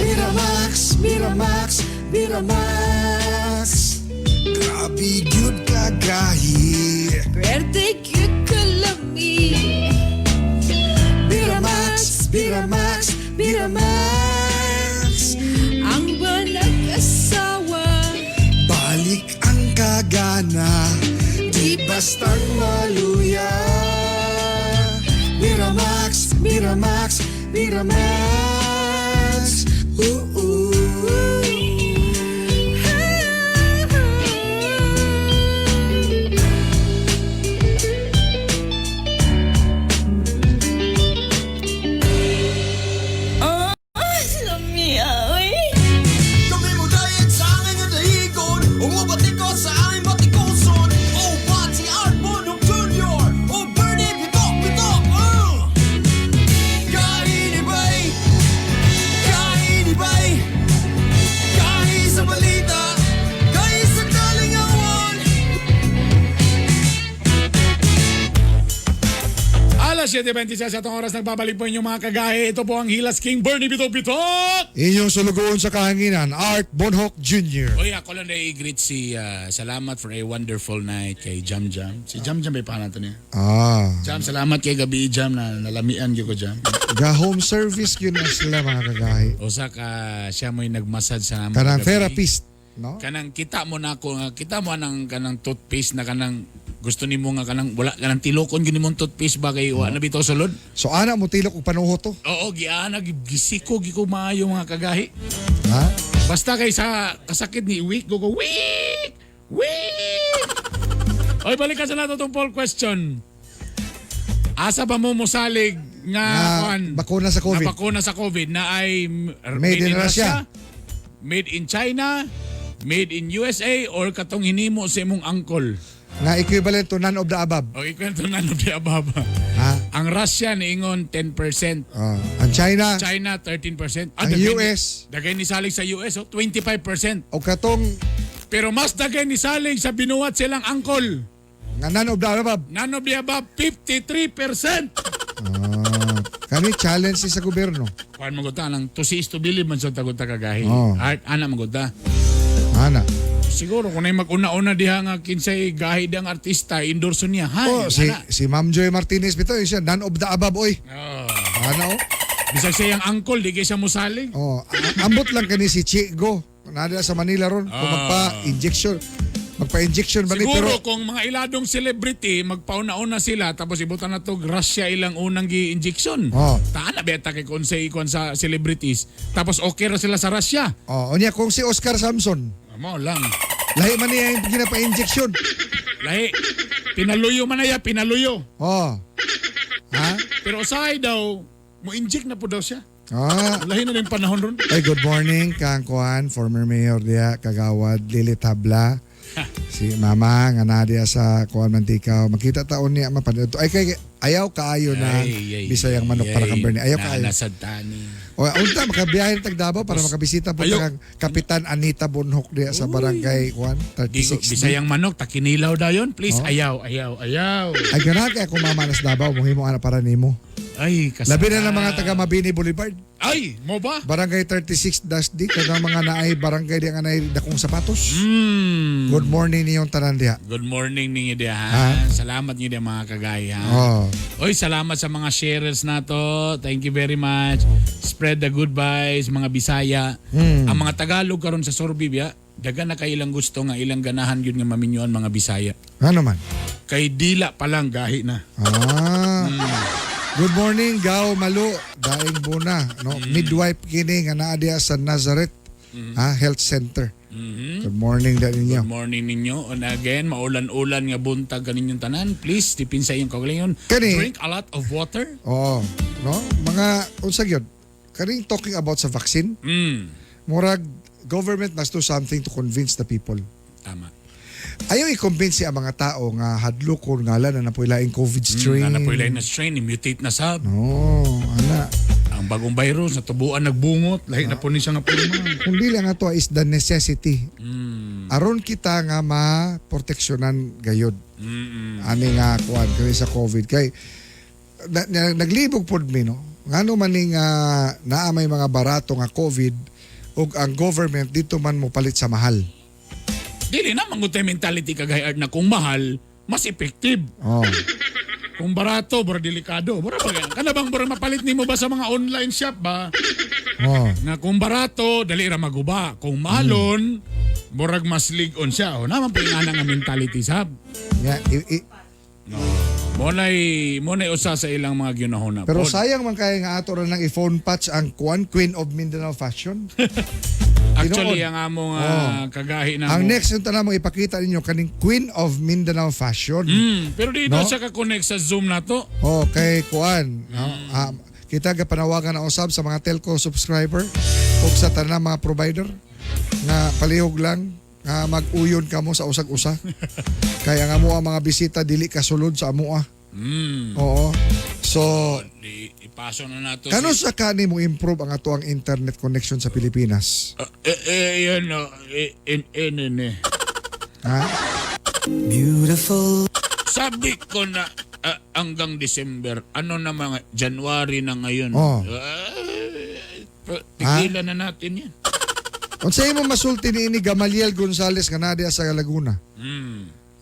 Miramax, Miramax, Miramax. Grabe gyud kagahi. Pwerte gyud kalami. Miramax, Miramax, Miramax. Ang walang asawa. Balik ang kagana, di bastang maluya. Miramax, Miramax, Miramax. Ooh, ooh. Oh, lamia, oy. Kami mo dayat sa angin nga dahigon, ug mobatikos sa aming batikuson. Oh, Pati Art Bonok Jr. Oh, Bernie Bitok Bitok. Kainibay! Kainibay! Kahi sa balita, kahi sa kalingawan. Alas 7:26 sa atong oras, nagbabalik po inyong mga kagahe. Ito po ang Hilas King Bernie Bitok Bitok! Inyong sulugoon sa kahanginan, Art Bonhoc Jr. Oy, ako lang na-greet si salamat for a wonderful night kay Jam Jam. Si Jam Jam ay pangalan to niya. Ah, Jam, salamat kay gabi Jam na nalamian gyud ko Jam. ga home service yun na sila mga kagahi. Usa ka siya mo'y nagmassage sa namo Kanang gabi. therapist, no? Kanang kita mo na ako nga kita mo anang kanang toothpaste na kanang gusto nimo nga kanang wala kanang tilokon gyud nimong toothpaste ba kay wa na bitaw sulod. So ana mo tilok og panuho to. Oo, giana gisiko gi ko maayo mga kagahi. Ha? Basta kay sa kasakit ni week go go week week. Oy, balik ka sa nato tong poll question. Asa ba mo mosalig nga Na kuan, bakuna sa COVID. Na bakuna sa COVID na ay Made in Russia. Made in China, made in USA or katong hinimo sa imong angkol. Nga equivalent to none of the above. O ikwento na no the above. Ha? Ang Russia niingon 10%. Ah, ang China, China 13%. Ang US. Dagay ni salig sa US oh, 25%. o katong Pero mas dagay ni salig sa binuhat silang angkol. nga none of the above. None of the above, 53%. Ah, kani challenge ni sa gobyerno. Kuan maguta nang to see is to believe man sa taguta kagahi. Oh. Art ana maguta. Ana. Siguro kung ay mag-una-una diha nga kinsay gahi diyang artista endorso niya. Hay, Oh, si ana. si Ma'am Joy Martinez bitaw siya none of the above oy. Oh. Ana oh. Bisag siya yung uncle, di kay siya musalig. Oh, ambot lang kani si Chigo. Nada sa Manila ron kung magpa-injection. Magpa-injection ba ni Siguro pero kung mga iladong celebrity, magpauna-una sila tapos ibutan na to grasya ilang unang gi-injection. Oh. Taan na beta kay kung sa ikuan sa celebrities. Tapos okay ra sila sa Russia. Oh, unya kung si Oscar Samson, Mao lang. lahi man niya yung ginapa-injection. Lahi. Pinaluyo man na ya, pinaluyo. Oh. Ha? Pero usahay daw, mo-inject na po daw siya. Ah. Lahi na rin panahon ron. Ay, good morning, Kang Kuan, former mayor diya, Kagawad, Lili Tabla. Si Mama nga naa diya sa Kuan Mantikaw. Makita taon niya mapanood. Ay kay ayaw kaayo na Bisayang manok para kang Bernie. Ayaw kaayo. Nasad tani. O unta makabiyahe tag Davao para makabisita po Ayaw. kang Kapitan Anita Bonhoc diya sa barangay Kuan Digo, 36. Bisayang manok, takinilaw dayon. Please, Oh. ayaw, ayaw, ayaw. Ay ganahan kay ako mama nas Davao mohimo ana para nimo. Ay, kasarap. Labi na ng mga taga Mabini Boulevard. Ay, mo ba? Barangay 36-D kanang mga naay barangay diya nga naay dakong sapatos. Good morning niyong tanan diha. Good morning ninyo diha. Ha? Salamat ninyo diha mga kagaya. Oh. Oy, salamat sa mga sharers na to. Thank you very much. Spread the good vibes, mga Bisaya. Ang mga Tagalog karon sa Sorbi biya, dagan na kay ilang gusto nga ilang ganahan yun nga maminyuan mga Bisaya. Ano man? Kay dila pa lang gahi na. Ah. Good morning, Gao Malu, Daing Buna, no? Midwife kini nga naa diha sa Nazareth, ha, Health Center. Good morning da ninyo. Good morning ninyo. And again, maulan-ulan nga buntag kaninyong tanan. Please, tipin sa iyong kaugalingon. Kani- Drink a lot of water. Oo, no? Mga unsa gyud? Kaning talking about sa vaccine, murag government must do something to convince the people. Tama. Ayaw i-convince ang mga tao nga hadlokon nga na napoy laing COVID strain. Na napoy na strain, mutate na sab. No, ana. Ang bagong virus, natubuan nagbungot, lahi na po ni siya nga pirma. Kung dili ang ato is the necessity. Aron kita nga maproteksyonan gayod. Ani nga kuan kay sa COVID kay naglibog pod mi no. Ngano man ning naa may mga barato nga COVID ug ang government dito man mo palit sa mahal. Dili na mangutay mentality kagay art na kung mahal, mas effective. Oh. Kung barato, bura delikado. Bura ba? Kana bang bura mapalit nimo ba sa mga online shop ba? Oh. Nga kung barato, dali ra maguba. Kung mahalon, murag mas lig-on siya. O naman po yung ana nga mentality sab. Yeah, Mo usa sa ilang mga ginahuna. Pero pod. sayang man kay nga ato ra nang i-phone patch ang kuan Queen of Mindanao Fashion. Actually, Tinuod. ang among kagahi na Ang mo- next yung tanang ipakita ninyo kaning Queen of Mindanao Fashion. Pero dito No? siya ka-connect sa Zoom na to. Oh, kay Kuan. No? Kita ga panawagan na usab sa mga telco subscriber ug sa tanang mga provider nga palihog lang nga mag-uyon kamo sa usag-usa. Kay ang amo ang mga bisita dili kasulod sa amoa. Oo. So, Di, ipaso na nato. kano sa kani mo improve ang ato ang internet connection sa Pilipinas? Yun, no. Eh, eh, eh, eh, eh. Ha? Beautiful. Sabi ko na hanggang December, ano na mga January na ngayon. Oh. Tigilan na natin yan. Unsa imo masulti niini Gamaliel Gonzales nga naa diha sa Laguna?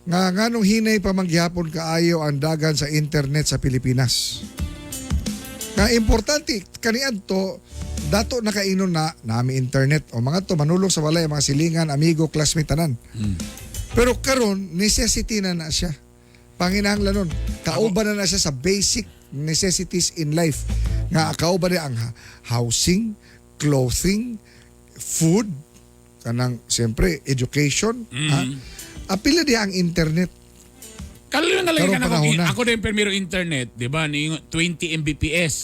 Nga nganong hinay pa man gihapon kaayo ang dagan sa internet sa Pilipinas. Nga importante kaniadto dato nakainon na nami internet o mga to manulong sa balay mga silingan, amigo, classmate tanan. Pero karon necessity na na siya. Panginahanglan nun. Kauban na na siya sa basic necessities in life. Nga kauban na ang housing, clothing, food, kanang siyempre education, ha? Apila diha ang internet. Kalilo na lang Karong ka na panahon na. ako din primero internet, di ba? Ni 20 Mbps.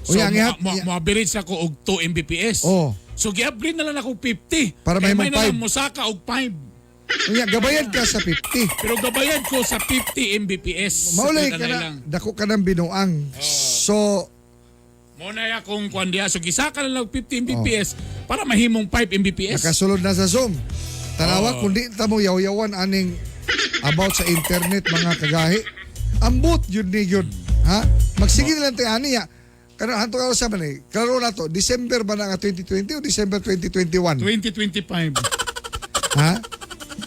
So, Uy, ang ihat- mo average ako og 2 Mbps. Oh. So, gi-upgrade na lang ako 50. Para Kay mahimong may na lang 5. musaka og 5. Unya gabayan ka sa 50. Pero gabayan ko sa 50 Mbps. Maulay Sa ka na, lang. dako ka ng binuang. So, Mo na ya kung kwan diha. So, gisaka na lang og 50 Mbps para mahimong 5 Mbps. nakasulod na sa Zoom. Tanawa, Oo. kung di ta mo yaw-yawan aning about sa internet mga kagahi. Ambot yun ni yun. Ha? Magsige na lang tayo ani ya. Karon hanto ka sa man eh. Klaro na to, December ba na nga 2020 o December 2021? 2025. Ha?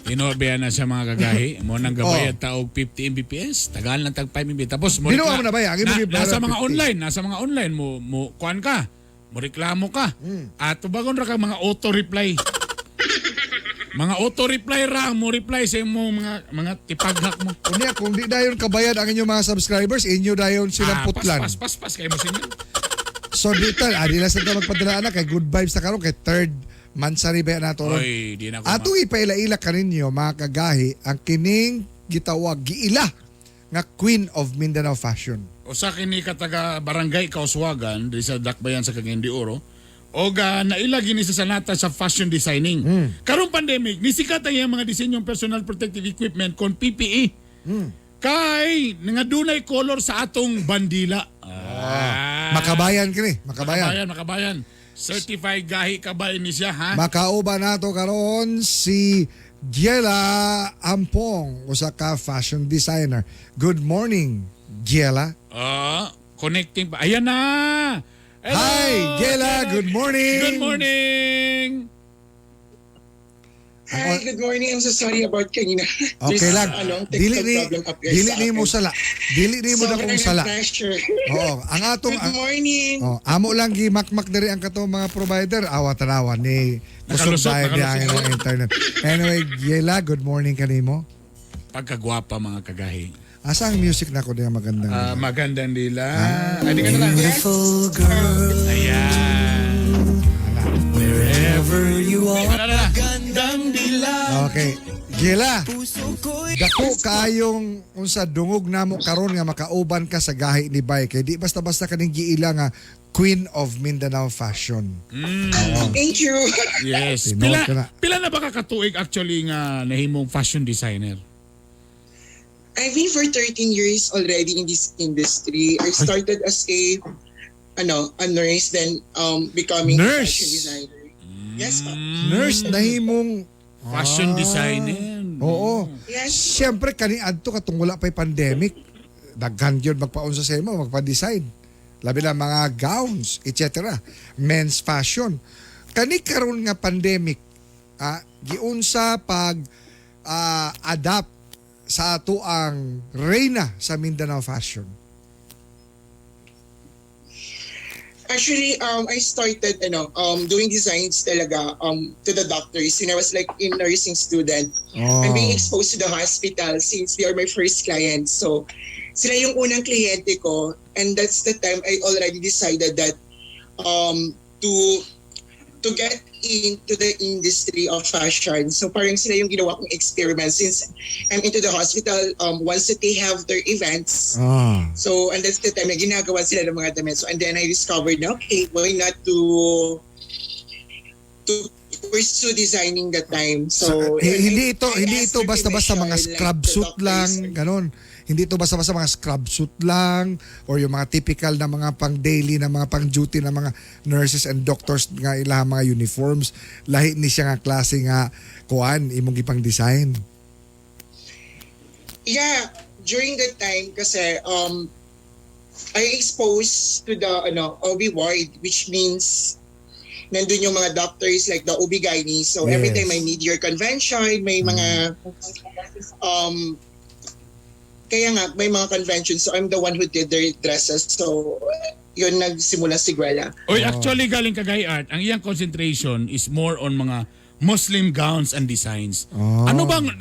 Tinuod ba na siya, mga kagahi? Mo nang gabayad ta og 50 Mbps, tagaan lang tag 5 MB. Tapos mo Binuha mo na ba yan? Ang imong nasa gibayad mga 50. online, nasa mga online mo mo kuan ka. Mo reklamo ka. At tubagon ra ka mga auto-reply. Mga auto-reply ra ang mo reply sa imong mga tipaghak mo. Unya, kung di dayon kabayad ang inyong mga subscribers, inyo dayon silang Ah, putlan. Pas, pas, pas, pas kayo mo sinyo. So dito, adi lang sa magpadala na kay good vibes na karon kay third mansari ba nato ron. Oy, di na ko. Atong ipaila-ila kaninyo, mga kagahi, ang kining gitawag giila nga Queen of Mindanao Fashion. Usa kini ka taga Barangay Kauswagan di sa Dakbayan sa Cagayan de Oro. Og naila gini sa sanata sa fashion designing. Karong pandemic, nisikat ang iyang mga disenyong personal protective equipment kon PPE. Kay nga dunay color sa atong bandila. Ah. Makabayan kini, makabayan. Makabayan, makabayan. Certified gahi kabay ni siya, ha? Makauban nato karon si Giela Ampong, usa ka fashion designer. Good morning, Giela. Ah, connecting pa. Ayan na. Hello, Hi, Giela. Good morning. Good morning. Hi, good morning. I'm so sorry about kanina. Okay There's, lang. ano, Dili technical ni problem up here dili sa ni mo akin. sala. Dili ni mo Sobrang dakong sala. pressure. Oo, ang atong Good morning. Oh, amo lang gimakmak diri ang katong mga provider, awa tanawa ni kusog Nakalusot, dahil di ang nakalusot. imong internet. Anyway, Giela, good morning kanimo. Pagkagwapa, mga kagahi. Asa ang music na ko diya magandang? Ah, magandang dila. Ay, di ka na lang. Beautiful girl. Ayan. Wherever you are. Wala na. Magandang dila. Okay. Giela, dako kaayong unsa dungog namo karon nga makauban ka sa gahi ni Bay kay di basta-basta kaning giila nga Queen of Mindanao Fashion. Thank you. Yes. Tinuod Pila, ka na. pila na ba ka katuig actually nga nahimong fashion designer? I've been for 13 years already in this industry. I started as a nurse, then becoming a Nurse? fashion designer. Yes, pa. Nurse nahimong Fashion designer. Oo. Yes. Siyempre kani adto katong wala pa'y pandemic, daghan gyud magpaunsa sa imo, magpa-design. Labi na mga gowns, etc. Men's fashion. Kani karon nga pandemic, giunsa pag adapt sa ato ang reyna sa Mindanao fashion. Actually, I started doing designs talaga to the doctors when I was like in nursing student. Oh. I'm being exposed to the hospital since they are my first clients. So, sila yung unang kliyente ko, and that's the time I already decided that to get into the industry of fashion. So parang sila yung ginawa kong experiment since I'm into the hospital, once that they have their events. So, and that's the time na ginagawa sila ng mga damit. So, and then I discovered na, okay, why not to pursue designing that time. So, Eh, yun, hindi ito I hindi asked ito for basta-basta mga permission, like, scrub the suit doctors. lang, ganon. Hindi ito basta-basta mga scrub suit lang or yung mga typical na mga pang daily na mga pang duty na mga nurses and doctors nga ilang mga uniforms. Lahi ni siya nga klase nga kuan imong gipang design. Yeah, during that time kasi I exposed to the OB ward, which means nandun yung mga doctors like the OB-GYN. So every time may mid-year convention, may mga kaya nga may mga convention, so I'm the one who did their dresses. So yun nagsimula si Guela. Oy, actually galing kay Art, ang iyang concentration is more on mga Muslim gowns and designs. Oh. Ano bang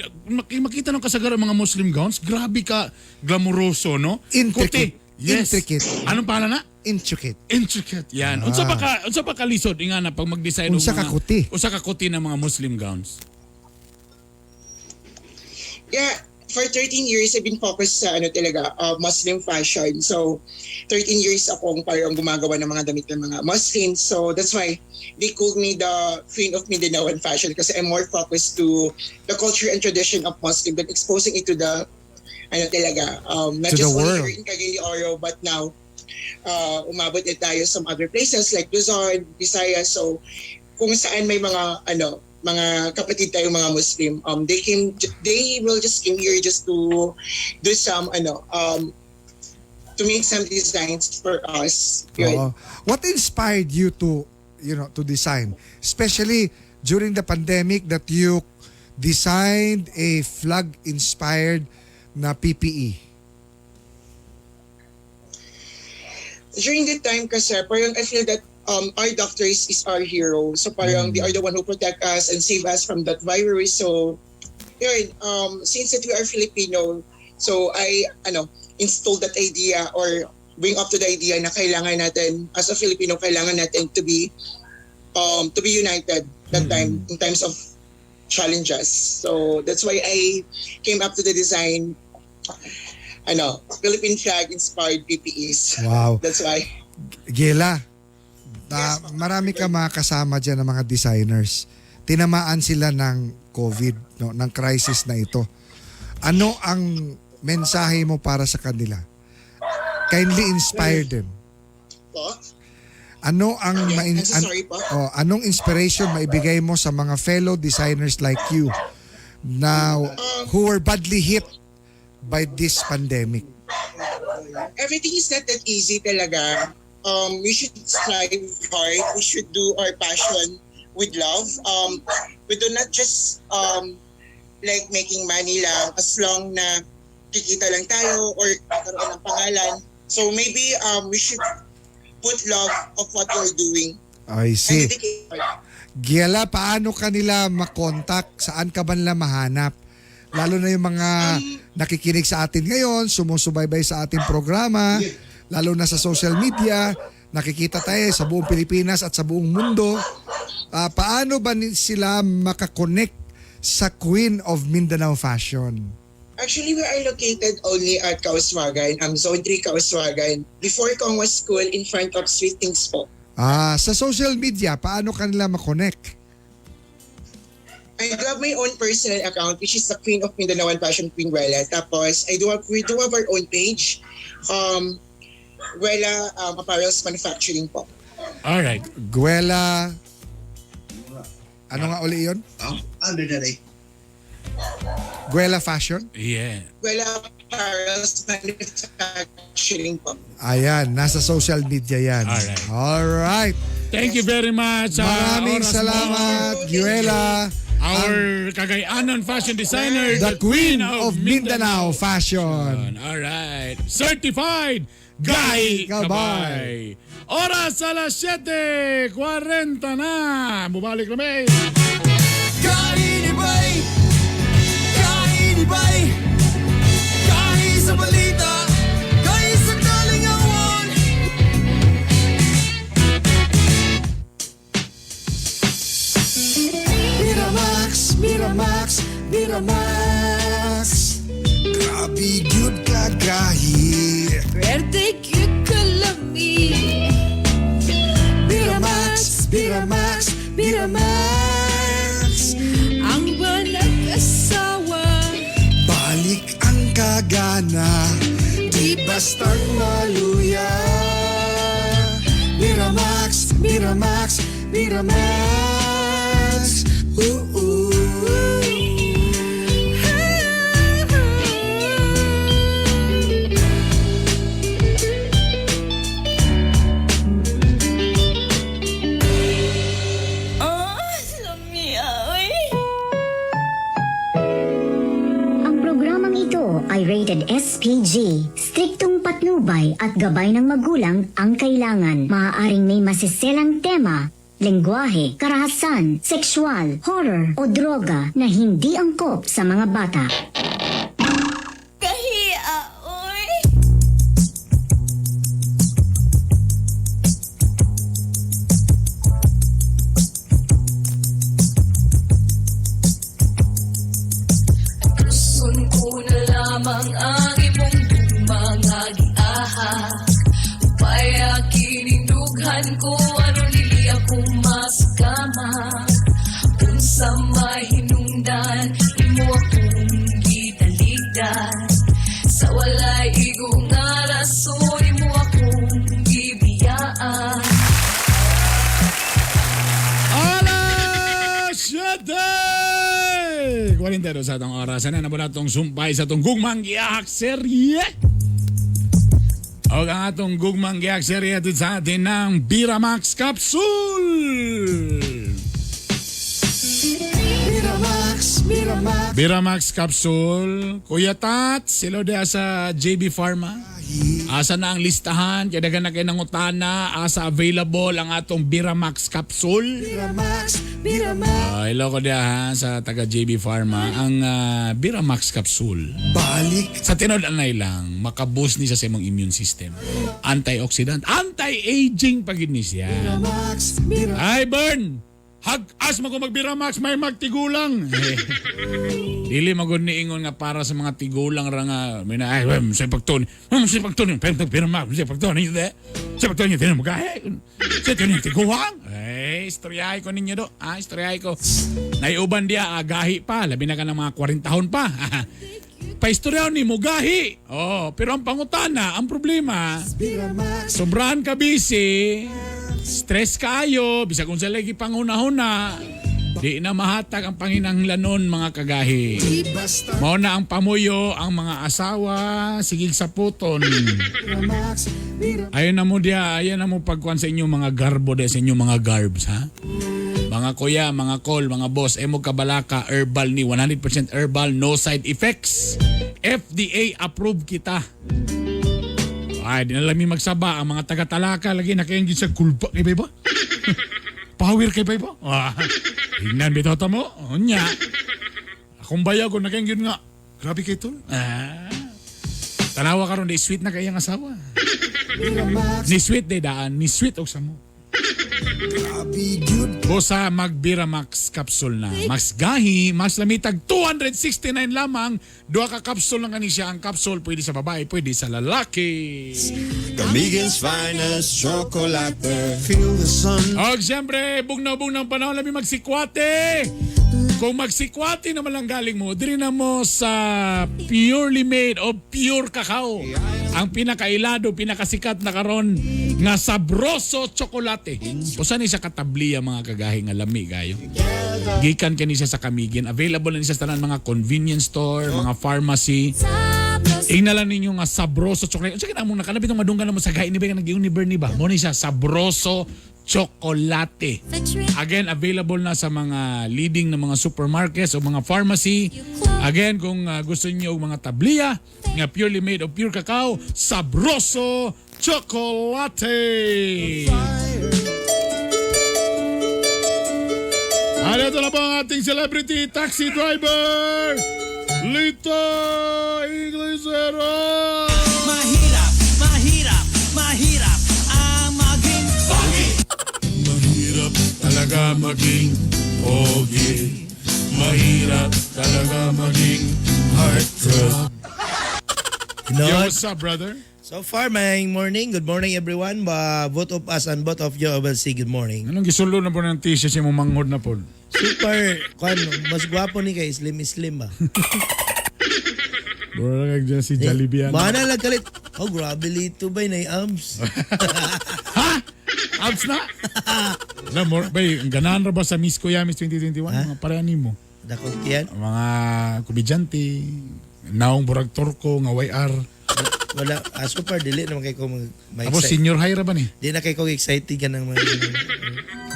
makita ng kasagaran mga Muslim gowns? Grabe ka glamuroso, no? Intricate. Kuti. Yes. Intricate. Anong pangalan na? Intricate. Intricate. Yan. Unsa pa kalisod nga na pag mag-design og Unsa mga ka kuti? Unsa ka kuti ng mga Muslim gowns? Yeah, for 13 years I've been focused sa talaga Muslim fashion. So 13 years akong parang gumagawa ng mga damit ng mga Muslims. So that's why they called me the Queen of Mindanaoan fashion kasi I'm more focused to the culture and tradition of Muslim than exposing it to the talaga not To the just only world. here in Cagayan de Oro, but now umabot na tayo some other places like Luzon, Visayas. So kung saan may mga kapatid tayong mga Muslim, they will just came here just to do some to make some designs for us. Yun. Oo. What inspired you to design, especially during the pandemic that you designed a flag-inspired na E? PPE? During that time kasi, parang I feel that our doctors is our hero. So parang they are the one who protect us and save us from that virus. So, yun, since that we are Filipino, so I, installed that idea or bring up to the idea na kailangan natin, as a Filipino, kailangan natin to be united that time in times of challenges. So that's why I came up to the design, Philippine flag inspired PPEs. Wow. That's why. Gela, na, marami ka mga kasama dyan ng mga designers. Tinamaan sila ng COVID, no, ng crisis na ito. Ano ang mensahe mo para sa kanila? Kindly inspire them. Po? Ano ang I'm so sorry po. Oh, anong inspiration maibigay mo sa mga fellow designers like you now who were badly hit by this pandemic? Everything is not that easy talaga. We should strive hard. We should do our passion with love. We do not just like making money lang as long na kikita lang tayo or magkaroon ng pangalan. So maybe we should put love of what we're doing. I see. And dedicate. Giela, paano ka nila makontak? Saan ka ba nila mahanap? Lalo na yung mga nakikinig sa atin ngayon, sumusubaybay sa ating programa, lalo na sa social media, nakikita tayo sa buong Pilipinas at sa buong mundo. Ah, paano ba sila maka-connect sa Queen of Mindanao Fashion? Actually, we are located only at Kauswagan, Zone 3 Kauswagan, before Kongwa School, in front of Sweet Things po. Ah, sa social media, paano ka nila ma-connect? I do have my own personal account, which is the Queen of Mindanao and Fashion Queen Wella. Tapos, we do have our own page, Wella Apparels Manufacturing po. All right. Guela, ano nga uli yun? Ano na rin? Guela Fashion? Yeah. Wella Apparels Manufacturing po. Ayan, nasa social media yan. Alright. Alright. Thank you very much. Maraming oras mo. salamat, Guela. Our Cagayanon fashion designer, The Queen of Mindanao Fashion. All right. Certified Guy Kabay. Kabay. Oras alas 7:40 na. Bumalik kami. Kainibay! Kainibay! Kahi sa balita! Kahi sa kalingawan! Miramax, Miramax, Miramax. Grabe gyud kagahi. Pwerte gyud kalami. Miramax, Miramax, Miramax. Ang walang asawa. Balik ang kagana, di bastang maluya. Miramax, Miramax, Miramax. Ooh, ooh. Oh, lamia, oy. Ang programang ito ay rated SPG. Striktong patnubay at gabay ng magulang ang kailangan. Maaaring may masiselang tema, lengguwahe, karahasan, sexual, horror o droga na hindi angkop sa mga bata. Kahiya, oy. Tuson ko na lamang ang imong mga giahak. Upaya kining dughan ko aron dili ako masakama. Unsa may hinungdan imo akong gitaligdan. Sa walay igo nga rason imo akong gibiyaan. Alas 7:42 sa atong oras. Ano na ba natong sumpay sa atong gugmang giahak serye? O ang atong gugmang giahak serye atid sa atin ng Biramax Capsule! Miramax, Miramax. Biramax capsule. Kuya Tats, sila diha sa JB Pharma. Asa na ang listahan? Kaya daghan na kayo nangutana. Asa available ang atong Biramax capsule. Biramax, Biramax. Hello ko diha ha, sa taga JB Pharma. Ang Biramax capsule. Balik. Sa tinod anay lang, makaboost ni siya sa imong immune system. Antioxidant, anti-aging pag ni siya. Biramax, Biramax. Ay, Bern! Hag-as mo ko magbiramax, may magtigulang. Dili magod ni ingon nga para sa mga tigulang ra nga may na ay sa pagton. Sa pagton, pero magbiramax, sa pagton hindi. Sa pagton hindi mo gahe. Sa tuni tigulang. Ay, istoryahay ko ninyo do. Ah, istoryahay ko. Naiuban diya gahi pa, labi na ka ng mga 40 taon pa. Paistoryaw ni mo gahi. Oh, pero ang pangutana, ang problema, sobrahan ka busy, stress kaayo, bisag unsa lagi panghuna-huna, di na mahatag ang panginahanglanon mga kagahi. Mao na ang pamuyo ang mga asawa sigig sa puton. Ayun na mo diya, ayun na mo pagkuan sa inyong mga garbo diya, sa inyong mga garbs ha. Mga kuya, mga call, mga boss, emo kabalaka, herbal ni 100% herbal, no side effects. FDA approved kita. Ay, di na lang mi magsaba ang mga taga-talaka lagi na kayong sa kulpa kay ba? Power kay ba? Ah, hingnan bitaw ta mo. Unya. Akong bayaw ko na kayong nga. Grabe kay tol. Ah. Tanawa karon di sweet na kay iyang asawa. Ni sweet day daan, ni sweet og samo. Bosa magbiramax capsule na. Mas gahi, mas lamitag 269 lamang. Duha ka capsule lang kani siya. Ang capsule pwede sa babae, pwede sa lalaki. Camiguin's finest chocolate. Feel the sun. Og siyempre, bugnaw-bugnaw panahon labi magsikwate. Kung magsikwate naman lang galing mo, diri na mo sa purely made o pure cacao. Ang pinakailado, pinakasikat na karon nga sabroso tsokolate. Usa ni siya katabliya mga kagahi nga lami kayo. Gikan kani siya sa Camiguin. Available na ni siya sa tanan mga convenience store, mga pharmacy. Ingna lang ninyo nga sabroso chocolate. Unsa kinamong nakalabit ang madunggan na mo sa gahi ni ba nga nag-iong ni Bernie ba? Mo ni siya sabroso chocolate. Again, available na sa mga leading na mga supermarkets o mga pharmacy. Again, kung gusto niyo og mga tabliya nga purely made of pure cacao, sabroso chocolate. At ito na po ang ating celebrity taxi driver, Lito Inglesero! Mahirap, mahirap, mahirap ang maging pogi. Mahirap talaga maging pogi. Mahirap talaga maging heartthrob. You know Yo, what? what's up, brother? So far, my morning. Good morning, everyone. Both of us and both of you, I will say good morning. Anong gisulo na po ng t-shirt si manghod na po? Super, kwan, mas gwapo ni kay Slim Slim ba? Bro, dyan si Jollibee. Ano? Mana lang kalit. Oh, grabe lito ba na abs? Ha? Abs na? Na, more, bay, ang ganahan ra ba sa Miss Kuya Miss 2021? Mga pareha nimo. Dakot yan. Mga komedyante, naong burag torko, nga YR. Wala, super, dili naman kay ko Tapos senior high ra ba ni? Di na kay ko excited ka ng mga...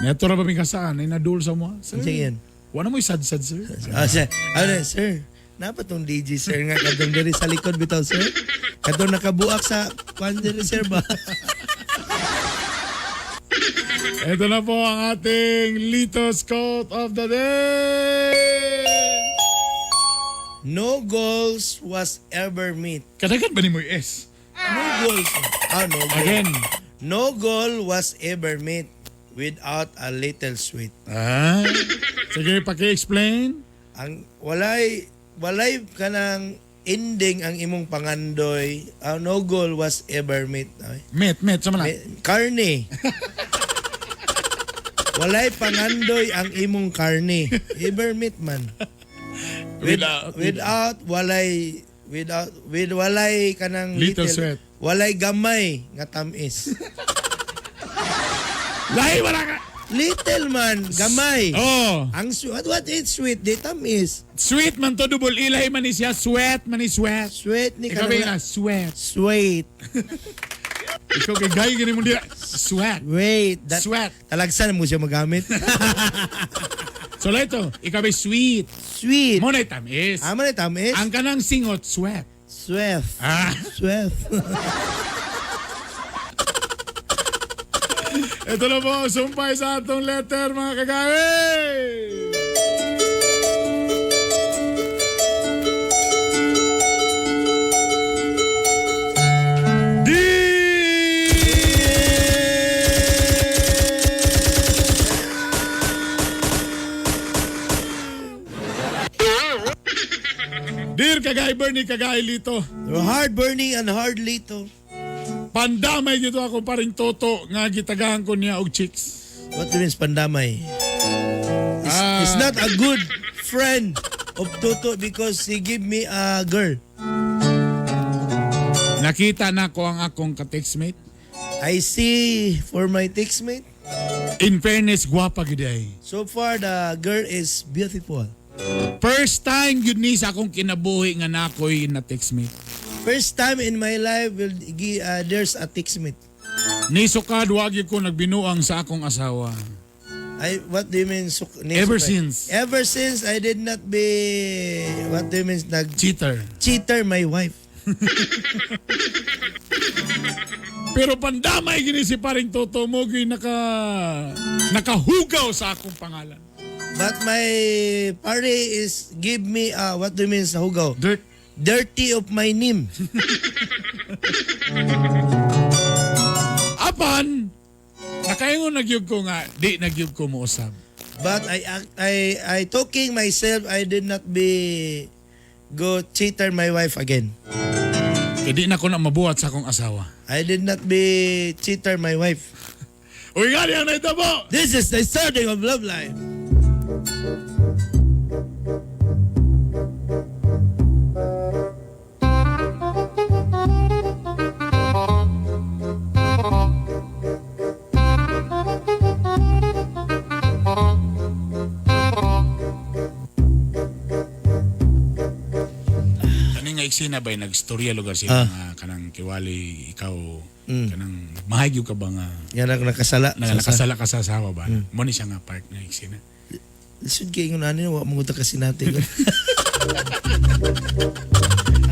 Neto ra ba may kasaan? Ay nadul sa mo. Sir. Ano yan? Wala mo sad-sad, sir. Ah, sir. Ano, sir? Napa tong DJ, sir, nga kadtong diri sa likod bitaw, sir? Kadtong nakabuak sa kwan diri, sir ba? Ito na po ang ating Lito's Quote of the Day! No goals was ever met. Kadagan ba ni mo yung S? No goals. Ah, no goal. Again. No goal was ever met without a little sweat. Ah. Sige, paki-explain. Ang walay kanang ending ang imong pangandoy. No goal was ever met. Ay. Met, sama na. Karne. Walay pangandoy ang imong karne. Ever met man. Without walay without with walay kanang Little sweat. Walay gamay nga tamis. Lahi wala ka. Little man, gamay. Oh. Ang sweet, what is sweet? Di tamis. Sweet man to double ilay man ni siya. Sweat man ni sweat. Sweat ni Ikaw ba na sweat. Sweet. Ikaw kay gay gani mo diya. Sweat. Wait, sweat. Talagsan mo siya magamit. So ito, ikaw ay sweet. Sweet. Mo na tamis. Ah, mo na tamis. Ang kanang singot, sweat. Sweat. Ah. Sweat. Ito na po, sumpay sa atong letter mga kagahi. D! Dear Kagay Bernie, Kagay Lito. Hard burning and hard lito. Pandamay gito ako paring toto nga gitagahan ko niya og chicks. What do you mean pandamay? It's not a good friend of Toto because he give me a girl. Nakita na ko ang akong ka-textmate. I see for my textmate. In fairness, gwapa gid ay. So far, the girl is beautiful. First time gyud ni sa akong kinabuhi nga nakoy na textmate. First time in my life, will there's a textmate. Nisukad wa gyud ko nagbinuang sa akong asawa. What do you mean? Ever since. Ever since, I did not be, what do you mean? Cheater. Cheater my wife. Pero pandamay gini si paring Toto mo gyud nakahugaw sa akong pangalan. But my pare is give me, what do you mean sa hugaw? Dirt. Dirty of my name. Apan, nakaingon nagyug ko nga, di nagyug ko mousab. But I talking myself, I did not be go cheater my wife again. Kaya di na ko na mabuhat sa akong asawa. I did not be cheater my wife. Uy nga niyang naitabo! This is the starting of love life. Kani nga eksena ba nagstorya lugar sila nga kanang kiwali ikaw kanang mahayag ka ba nga Yan ang nakasala. Nakasala ka sa asawa ba? Mo ni siya nga part nga eksena. Lisod kay ingon ani wa mo kasi natin.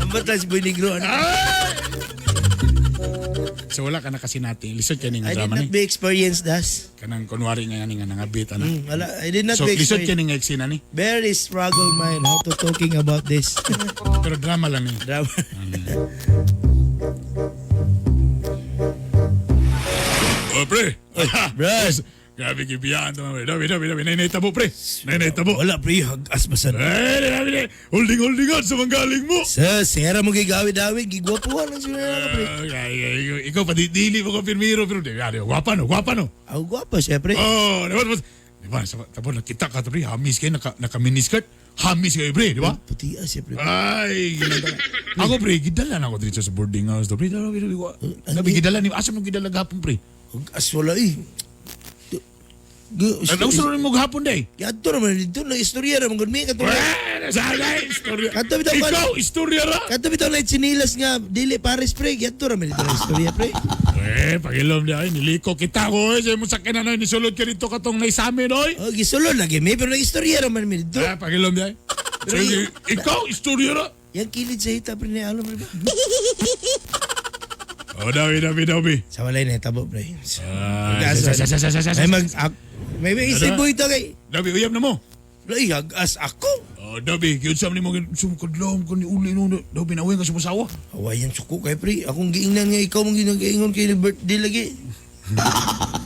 Ambot lang si Boy Negro. Ano? So wala ka na kasi natin. Lisod kay ni nga I did drama not ni. be experienced das. Kanang kunwari nga ni nga nangabit ana. Wala, I did not So be lisod experienced. kay ni nga eksena ni. Very struggle mind how to talking about this. Pero drama lang ni. Drama. Oh, pre. Bro. Grabe gibiyaan to. Dabi, dabi, dabi. Nay, tabo, pre. Nay, tabo. Wala, pre. Hagas basan. Eh, dabi, dabi. Holding, holding on sa manggaling mo. Sa, sera mo gigawi-dawi. Gigwapuhan lang sila ka, pre. Ikaw pa, dili mo ko pirmiro. Pero, di, gwapa no, gwapa no. Ako gwapa, syempre. Oh, di ba? Di ba, tapos nakita ka, pre. Hamis kayo, naka-miniskirt. Hamis kayo, pre, di ba? Puti, siyempre. Ay, ginadala. Ako, pre, gidala na ako dito sa boarding house. Pre, dala, pre, pre, gidala ni, asa mo gidala gapon, pre? As wala, eh. Ano gusto rin mo gahapon, day? Yadto naman dito, na istorya ra man gud mi kato. Istorya. Kato bitaw Ikaw, istorya ra. Kato bitaw na tsinilas nga dili pares pre, yadto ra man dito na istorya pre. Eh, pagilom di ay niliko kita ko eh. Sa mo sakyanan ay nisulod ka dito katong naisamin oy. Oh, gisulod lagi mi pero nag-istorya ra man mi dito. Eh, pagilom di ay. So, ikaw, istorya ra. Yang kilid sa hita pre ni alam pre ba? Oh, dawi, dawi, dawi. Sa walay na tabo pre. Ah, May mag may may isibo ito kay. Dawi, uyab na mo. Ay, hagas ako. Oh, Dabi, gyud sa nimo sumukadlom ko ni uli no. Dabi nawin ka sumusawa. Awayan suko kay pre. Akong giingnan nga ikaw mong ginagaingon kay birthday lagi.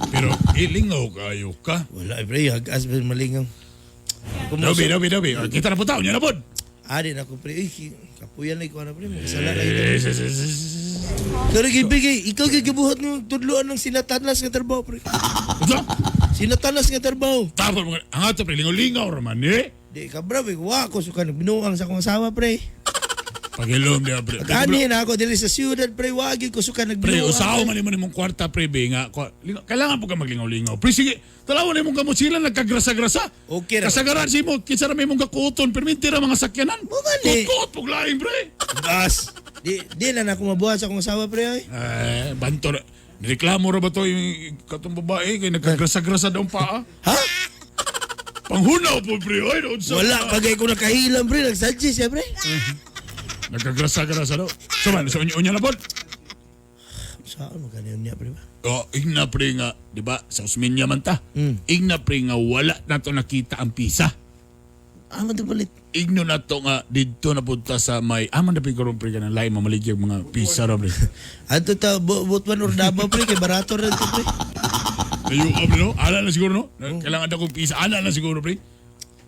Pero ilingaw kayo ka. Wala pre, hagas ba malingaw. Dabi, dabi, dabi. Kita na po tao, niya na po. Adi na ko pre. Ay, kapuyan na ikaw na pre. Makasala kayo. Pero gibigay, ikaw gigabuhat ng tudloan ng sinatanas nga trabaho pre. Sinatanas nga trabaho. Tapos mga ang ato pre lingaw-lingaw ra man eh. Di ka bro, wa ko suka nagbinuang sa akong asawa pre. Pagilom di pre. Pag-anhin na ako diri sa siyudad pre, wa gyud ko suka Pre, nagbinuang. usaw man nimo nimong kwarta pre be nga. Kailangan po ka maglingaw-lingaw. Pre sige, talawan nimong kamot sila nagkagrasa-grasa. Okay ra. Kasagaran si mo kinsa ra may mong gakuton perminti ra mga sakyanan. gani. Kutkot pug laing pre. Gas. Di na na ako mabuhat sa akong asawa pre oy. Eh, banto ra. Nireklamo ra ba to yung katong babae kay nagkagrasa-grasa daw ang paa? Ha? Panghunaw po, pre. Oy, unsa Wala ka? pa kay ko nakahilam pre, nagsadji siya pre. Nagkagrasa-grasa daw. So man, so unya na po. Saan mo kanin niya pre ba? Oh, igna pre nga, di ba? Sa Osmeña man ta. Igna pre nga wala na to nakita ang pisa. Ah, man to palit. Igno na to nga didto na punta sa may aman na pre karon pre kanang lain mamaligya og mga pisa ra pre. Adto ta Butuan or Davao pre kay barato ra to pre. Ayo pre no? Ala na siguro no? Kailangan akong pisa. Ana na siguro pre.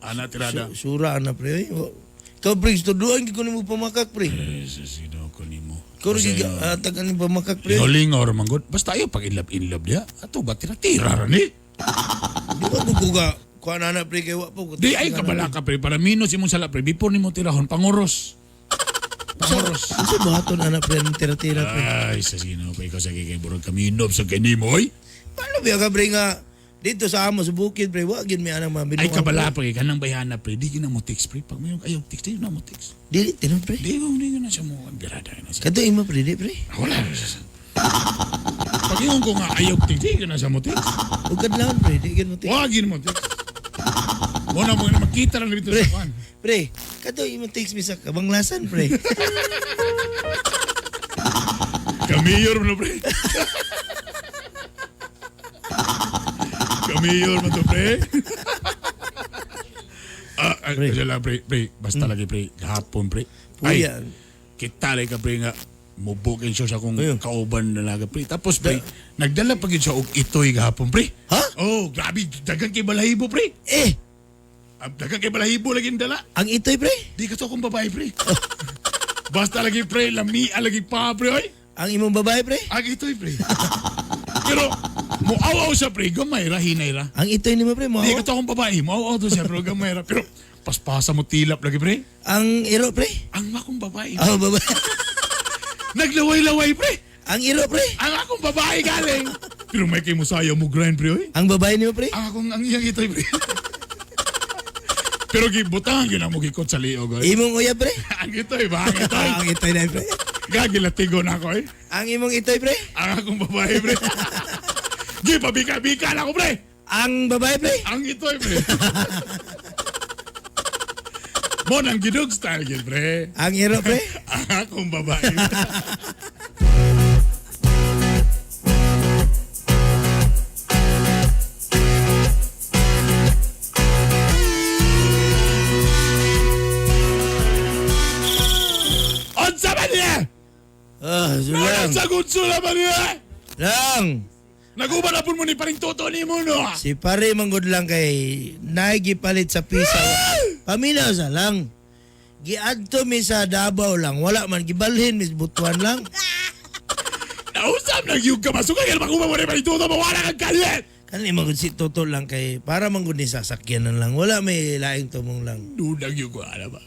Ana tirada. Sura ana pre. Oy. Ikaw pre, tuduan gid ko nimo pamakak pre. Eh, sa sino ko nimo. Ikaw ra gid atag ani pamakak pre. Lingaw-lingaw ra man gud. Basta ayo pag in love in love diha. Ato ba tira-tira ra ni? Di ba ko ga kuan ana pre kay wa po. Di ay kabala ka pre para minus imong sala pre before nimo tirahon pangoros. Pangoros. Unsa buhaton ana pre ang tira-tira pre? Ay, sa sino pa ikaw sa kay burag kami inob sa kanimo oy. Paano ba ka pre nga dito sa amo sa bukid pre wa gyud may anang mga Ay kabala pre kanang bayana pre di gina mo text pre pag mayon ayaw text di na mo text. Dili tinon pre. Di ko di na siya mo birada na siya. Kadto imo pre di pre. Wala. Pag ingon ko nga ayaw text di na siya mo text. Ug kadlawon pre di gyud mo text. Wa gyud mo text. Mo na mo na makita ra dito sa kwan. Pre, kadto imo text mi sa kabanglasan pre. Kamiyor mo pre. Kamiyor mo to pre. Ah, pre. Lang, pre, pre, basta lagi pre, gahapon pre. Ay, Puya. kita lagi ka pre nga mubukin siya sa akong kauban na laga pre. Tapos pre, nagdala pa gyud siya og itoy gahapon pre. Ha? Oh, grabe, daghang kay balahibo pre. Eh, Daghang kay balahibo lagi dala. Ang itoy pre? Di ka to akong babae pre. Basta lagi pre, lami lagi pa pre oy. Ang imong babae pre? Ang itoy pre. Pero muaw-aw siya pre, gamay ra hinay ra. Ang itoy nimo pre mo. Di ka to akong babae, muaw-aw to siya pero gamay ra. Pero paspasa mo tilap lagi pre. Ang iro pre? Ang akong babae. Oh, babae. Naglaway-laway pre. Ang iro pre? Ang akong babae galing. Pero may kay musaya mo grind pre oy. Ang babae nimo pre? Ang akong ang iyang itoy pre. Pero gibutang gyud mo gikot sa liog oy. Imong uya pre? Ang itoy ba? Ang itoy. Ang itoy na pre. Gagilatigo na ako eh. Ang imong itoy pre? Ang akong babae pre. Gipabika-bika na ako pre. Ang babae pre? Ang itoy pre. Mo nang gidog style gid pre. Ang iro pre? Ang akong babae. Unsa man niya? Ah, sulang. Sa gunsula man niya? Lang. Naguban na po mo ni paring toto ni mo no. Si pare manggod lang kay naigipalit sa pisa. Paminaw sa lang. Giadto mi sa Davao lang. Wala man gibalhin mis Butuan lang. Nausap na yung kamasukan kaya makuha mo ni paring toto mo wala kang kalit. Kani manggod si Toto lang kay para manggod ni sasakyanan lang. Wala may laing tumong lang. Dunang yung ko alam ba.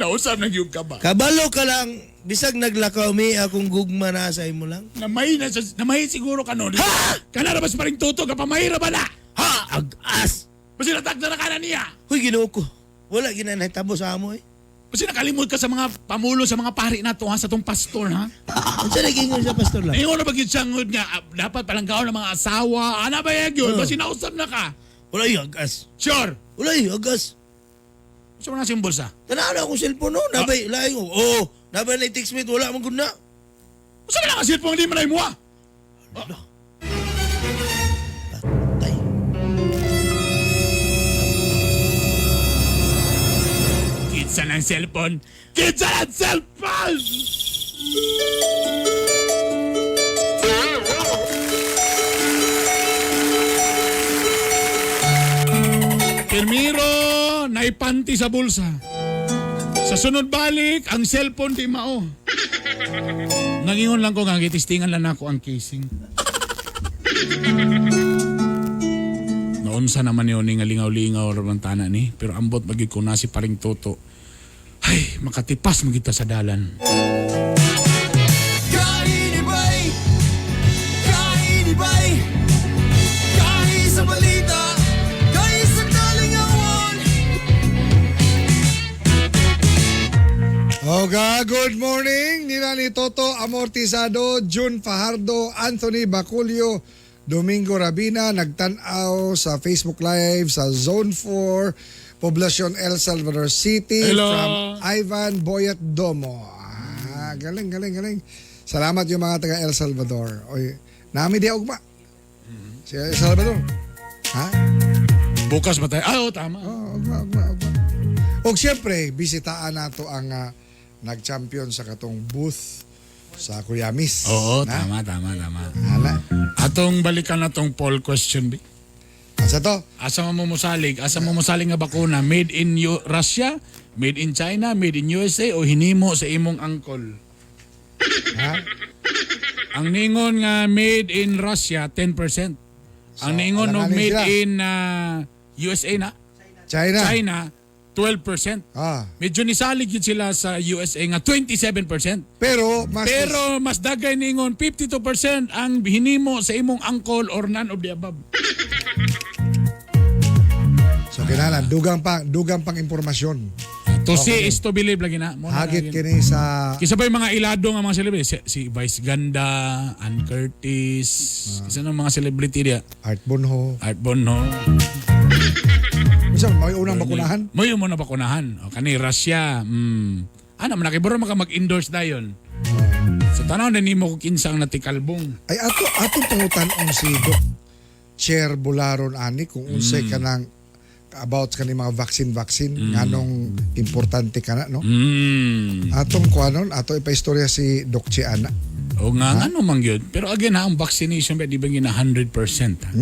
Nausap na yung ka ba? Kabalo ka lang bisag naglakaw mi akong gugma na sa imo lang. Namay na siya, namay siguro ka no. Ha? Kana ra ba si paring toto ka pamahira ba na? Ha! Ag-as! Basta natagda na kana niya. Huy Ginoo ko. Wala ginanahitabo sa amo eh. Basta nakalimot ka sa mga pamulo sa mga pari na to ha, sa tong pastor ha. Unsa nag-ingon sa pastor lang? Ingon na ba gyud siya ngod nga ah, dapat palanggaon ng mga asawa. Ana ba yan yun? Basta nausap na ka. Wala yung ag-as. Sure. Wala yung ag-as. Sa mga simbol sa? Tanaw na akong cellphone no. Nabay laing ko. Oo, nabay na text mate wala man gud na. Unsa man ang cellphone di man ay muha? Patay. Kitsa ng cellphone. Kitsa ng cellphone! Pirmiro, naipanti sa bulsa. Sa sunod balik, ang cellphone di mao. Nangingon lang ko nga, gitistingan lang ako ang casing. Noon sa naman yun, nga lingaw-lingaw ramang tana ni. Pero ambot magid ko na si paring toto. Ay, makatipas magita sa dalan. Kainibay! Kainibay! Kahi sa balita! Kahi sa talingawan! Oga, good morning. Nila ni Toto Amortizado, June Fajardo, Anthony Baculio, Domingo Rabina nagtan-aw sa Facebook Live sa Zone 4, Poblacion El Salvador City. Hello. From Ivan Boyat Domo. Ah, galing, galing, galing. Salamat yung mga taga El Salvador. Oy, nami di ugma. Si El Salvador. Ha? Bukas ba tayo? Ah, oo, tama. Oh, ugma, ugma, ugma. Og siyempre, bisitaan nato ang nag-champion sa katong booth sa Kuyamis. Oo, Na? tama, tama, tama. Ana. Atong balikan na tong poll question, bi. Asa to? Asa mo musalig? Asa mo musalig nga bakuna? Made in Russia? Made in China? Made in USA? O hinimo sa imong angkol? Ha? Ang ningon nga made in Russia, 10%. Ang ningon no alanganin made sila. in USA na? China. China, 12%. Ah. Medyo nisalig yun sila sa USA nga 27%. Pero mas dagay ningon 52% ang hinimo sa imong angkol or none of the above. So kinahanglan dugang pang impormasyon. To see Okay. is to believe lagi na. Mo na Hagit lagi na. kini sa Kisa pa yung mga ilado nga mga celebrity si Vice Ganda, Ann Curtis, kisa ng mga celebrity diya. Art Bonho. Art Bonho. Unsa may unang bakunahan? Mo yung muna bakunahan. O kani Russia. Ana man nakiburo maka mag-endorse dayon. So tanaw na nimo kung kinsa ang natikalbong. Ay ato atong pangutan-on si Doc Chair Bularon ani kung unsay kanang about kani mga vaccine nganong importante kana, no? Atong kuanon ato ipaistorya si Doc Che ana. O nga ano man gyud. Pero again ha, ang vaccination ba di ba gina 100%? Ha?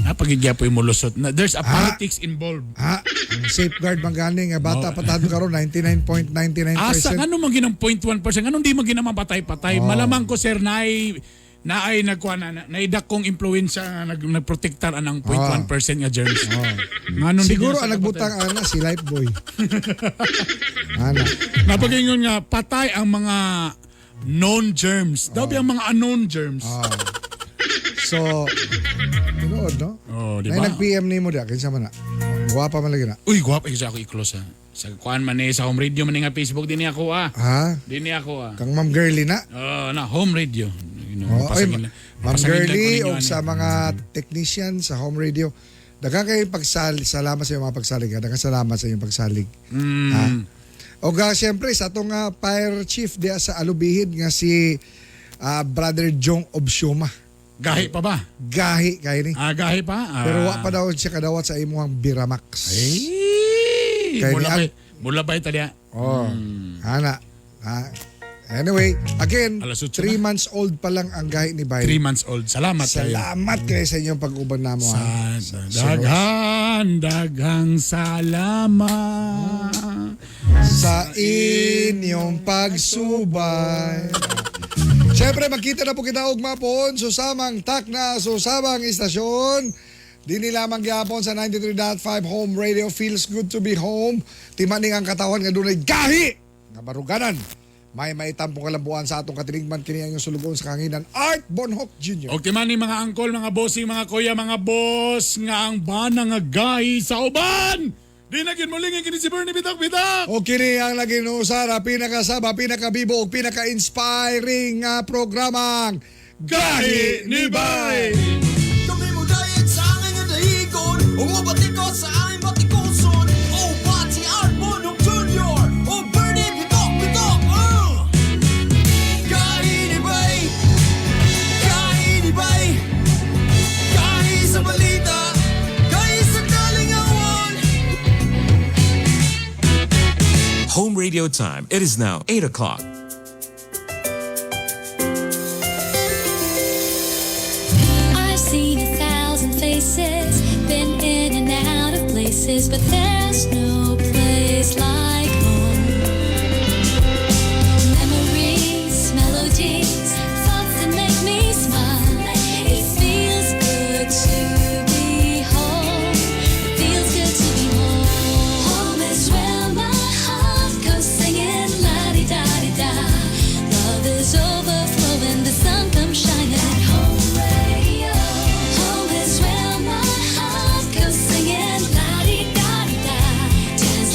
Napagigya po yung mulusot. Na, there's a politics involved. Ha? Ang safeguard man gani nga bata pa tado karon 99.99%. Asa ano man ginang 0.1%? Anong di man ginamapatay-patay? Oh. Malamang ko sir naay naay nagkuha na naidakong influenza nga nagprotektar anang 0.1% nga germs. Nganong di Siguro gina ang sila nagbutang ana si Lifebuoy. Ana. Napagingon nga patay ang mga known germs. Daw ang mga unknown germs. So, tinuod, no? Oh, di Nay ba? nag-PM nimo da kinsa man na. Gwapa man lagi na. Uy, guwapa kasi ako i-close ha. Sa kuan man eh, sa home radio man eh nga Facebook din ako ah. Ha? Din ako ah. Kang Ma'am Girly na. Oh, na home radio. You know, Oh, ay, mapasangin Ma'am mapasangin lang ko Girly ninyo, o ano. sa mga technician sa home radio. Daghang kayo pagsali, salamat sa inyong mga pagsalig. Ha? Daghang salamat sa inyong pagsalig. Ha? O ga, siyempre, sa atong fire chief diya sa Alubihid nga si Brother Jong Obsioma. Gahi pa ba? Gahi kay ni. Ah, gahi pa? Ah. Pero wa pa daw siya kadawat sa imong Biramax. Ay, Kay mula ni pa, mula pa italia. Oh. Ana. Ha? Anyway, again, Alas 8 3 months old pa lang ang gahi ni Bay. 3 months old. Salamat kayo. Salamat kayo sa inyong pag-uban namo. ha. Daghan, daghang salamat. Sa inyong pagsubay. Siyempre, magkita na po kita ugma po susamang takna, susamang istasyon. Dini lamang gyapon sa 93.5 Home Radio. Feels good to be home. Timaning ang katawan nga dunay gahi nga baruganan. May maitampong kalambuan sa atong katinigman kini ang inyong sulugoon sa kanginan Art Bonhoc Jr. Og timani mga angkol, mga bossing, mga kuya, mga boss nga ang bana nga gahi sa uban. Di na gyud muling kini si Bernie Bitak Bitak. O kini ang laginusara, pinakasaba, pinakabibo ug pinaka-inspiring nga programang Gahi ni Bay! Kami mo diet sa angin nga dahigon. Umubatikot sa aming batikuson. Oh, Pati Art Bonhoc Jr. Oh, Bernie Bitok Bitok. Gahi ni Bay. Gahi ni Bay. Gahi sa balita. Gahi sa kalingawan. Home radio time. It is now 8 o'clock. I've seen 1,000 faces, been in and out of places, but there's no place like home. Memories, melodies, thoughts that make me smile. It feels good to be home. It feels good to be home. Home is where my heart goes singing la-di-da-di-da. Love is overflowing, the sun comes shining. Home radio. Home is where my heart goes singing la-di-da-di-da. Dance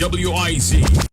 DWIZ.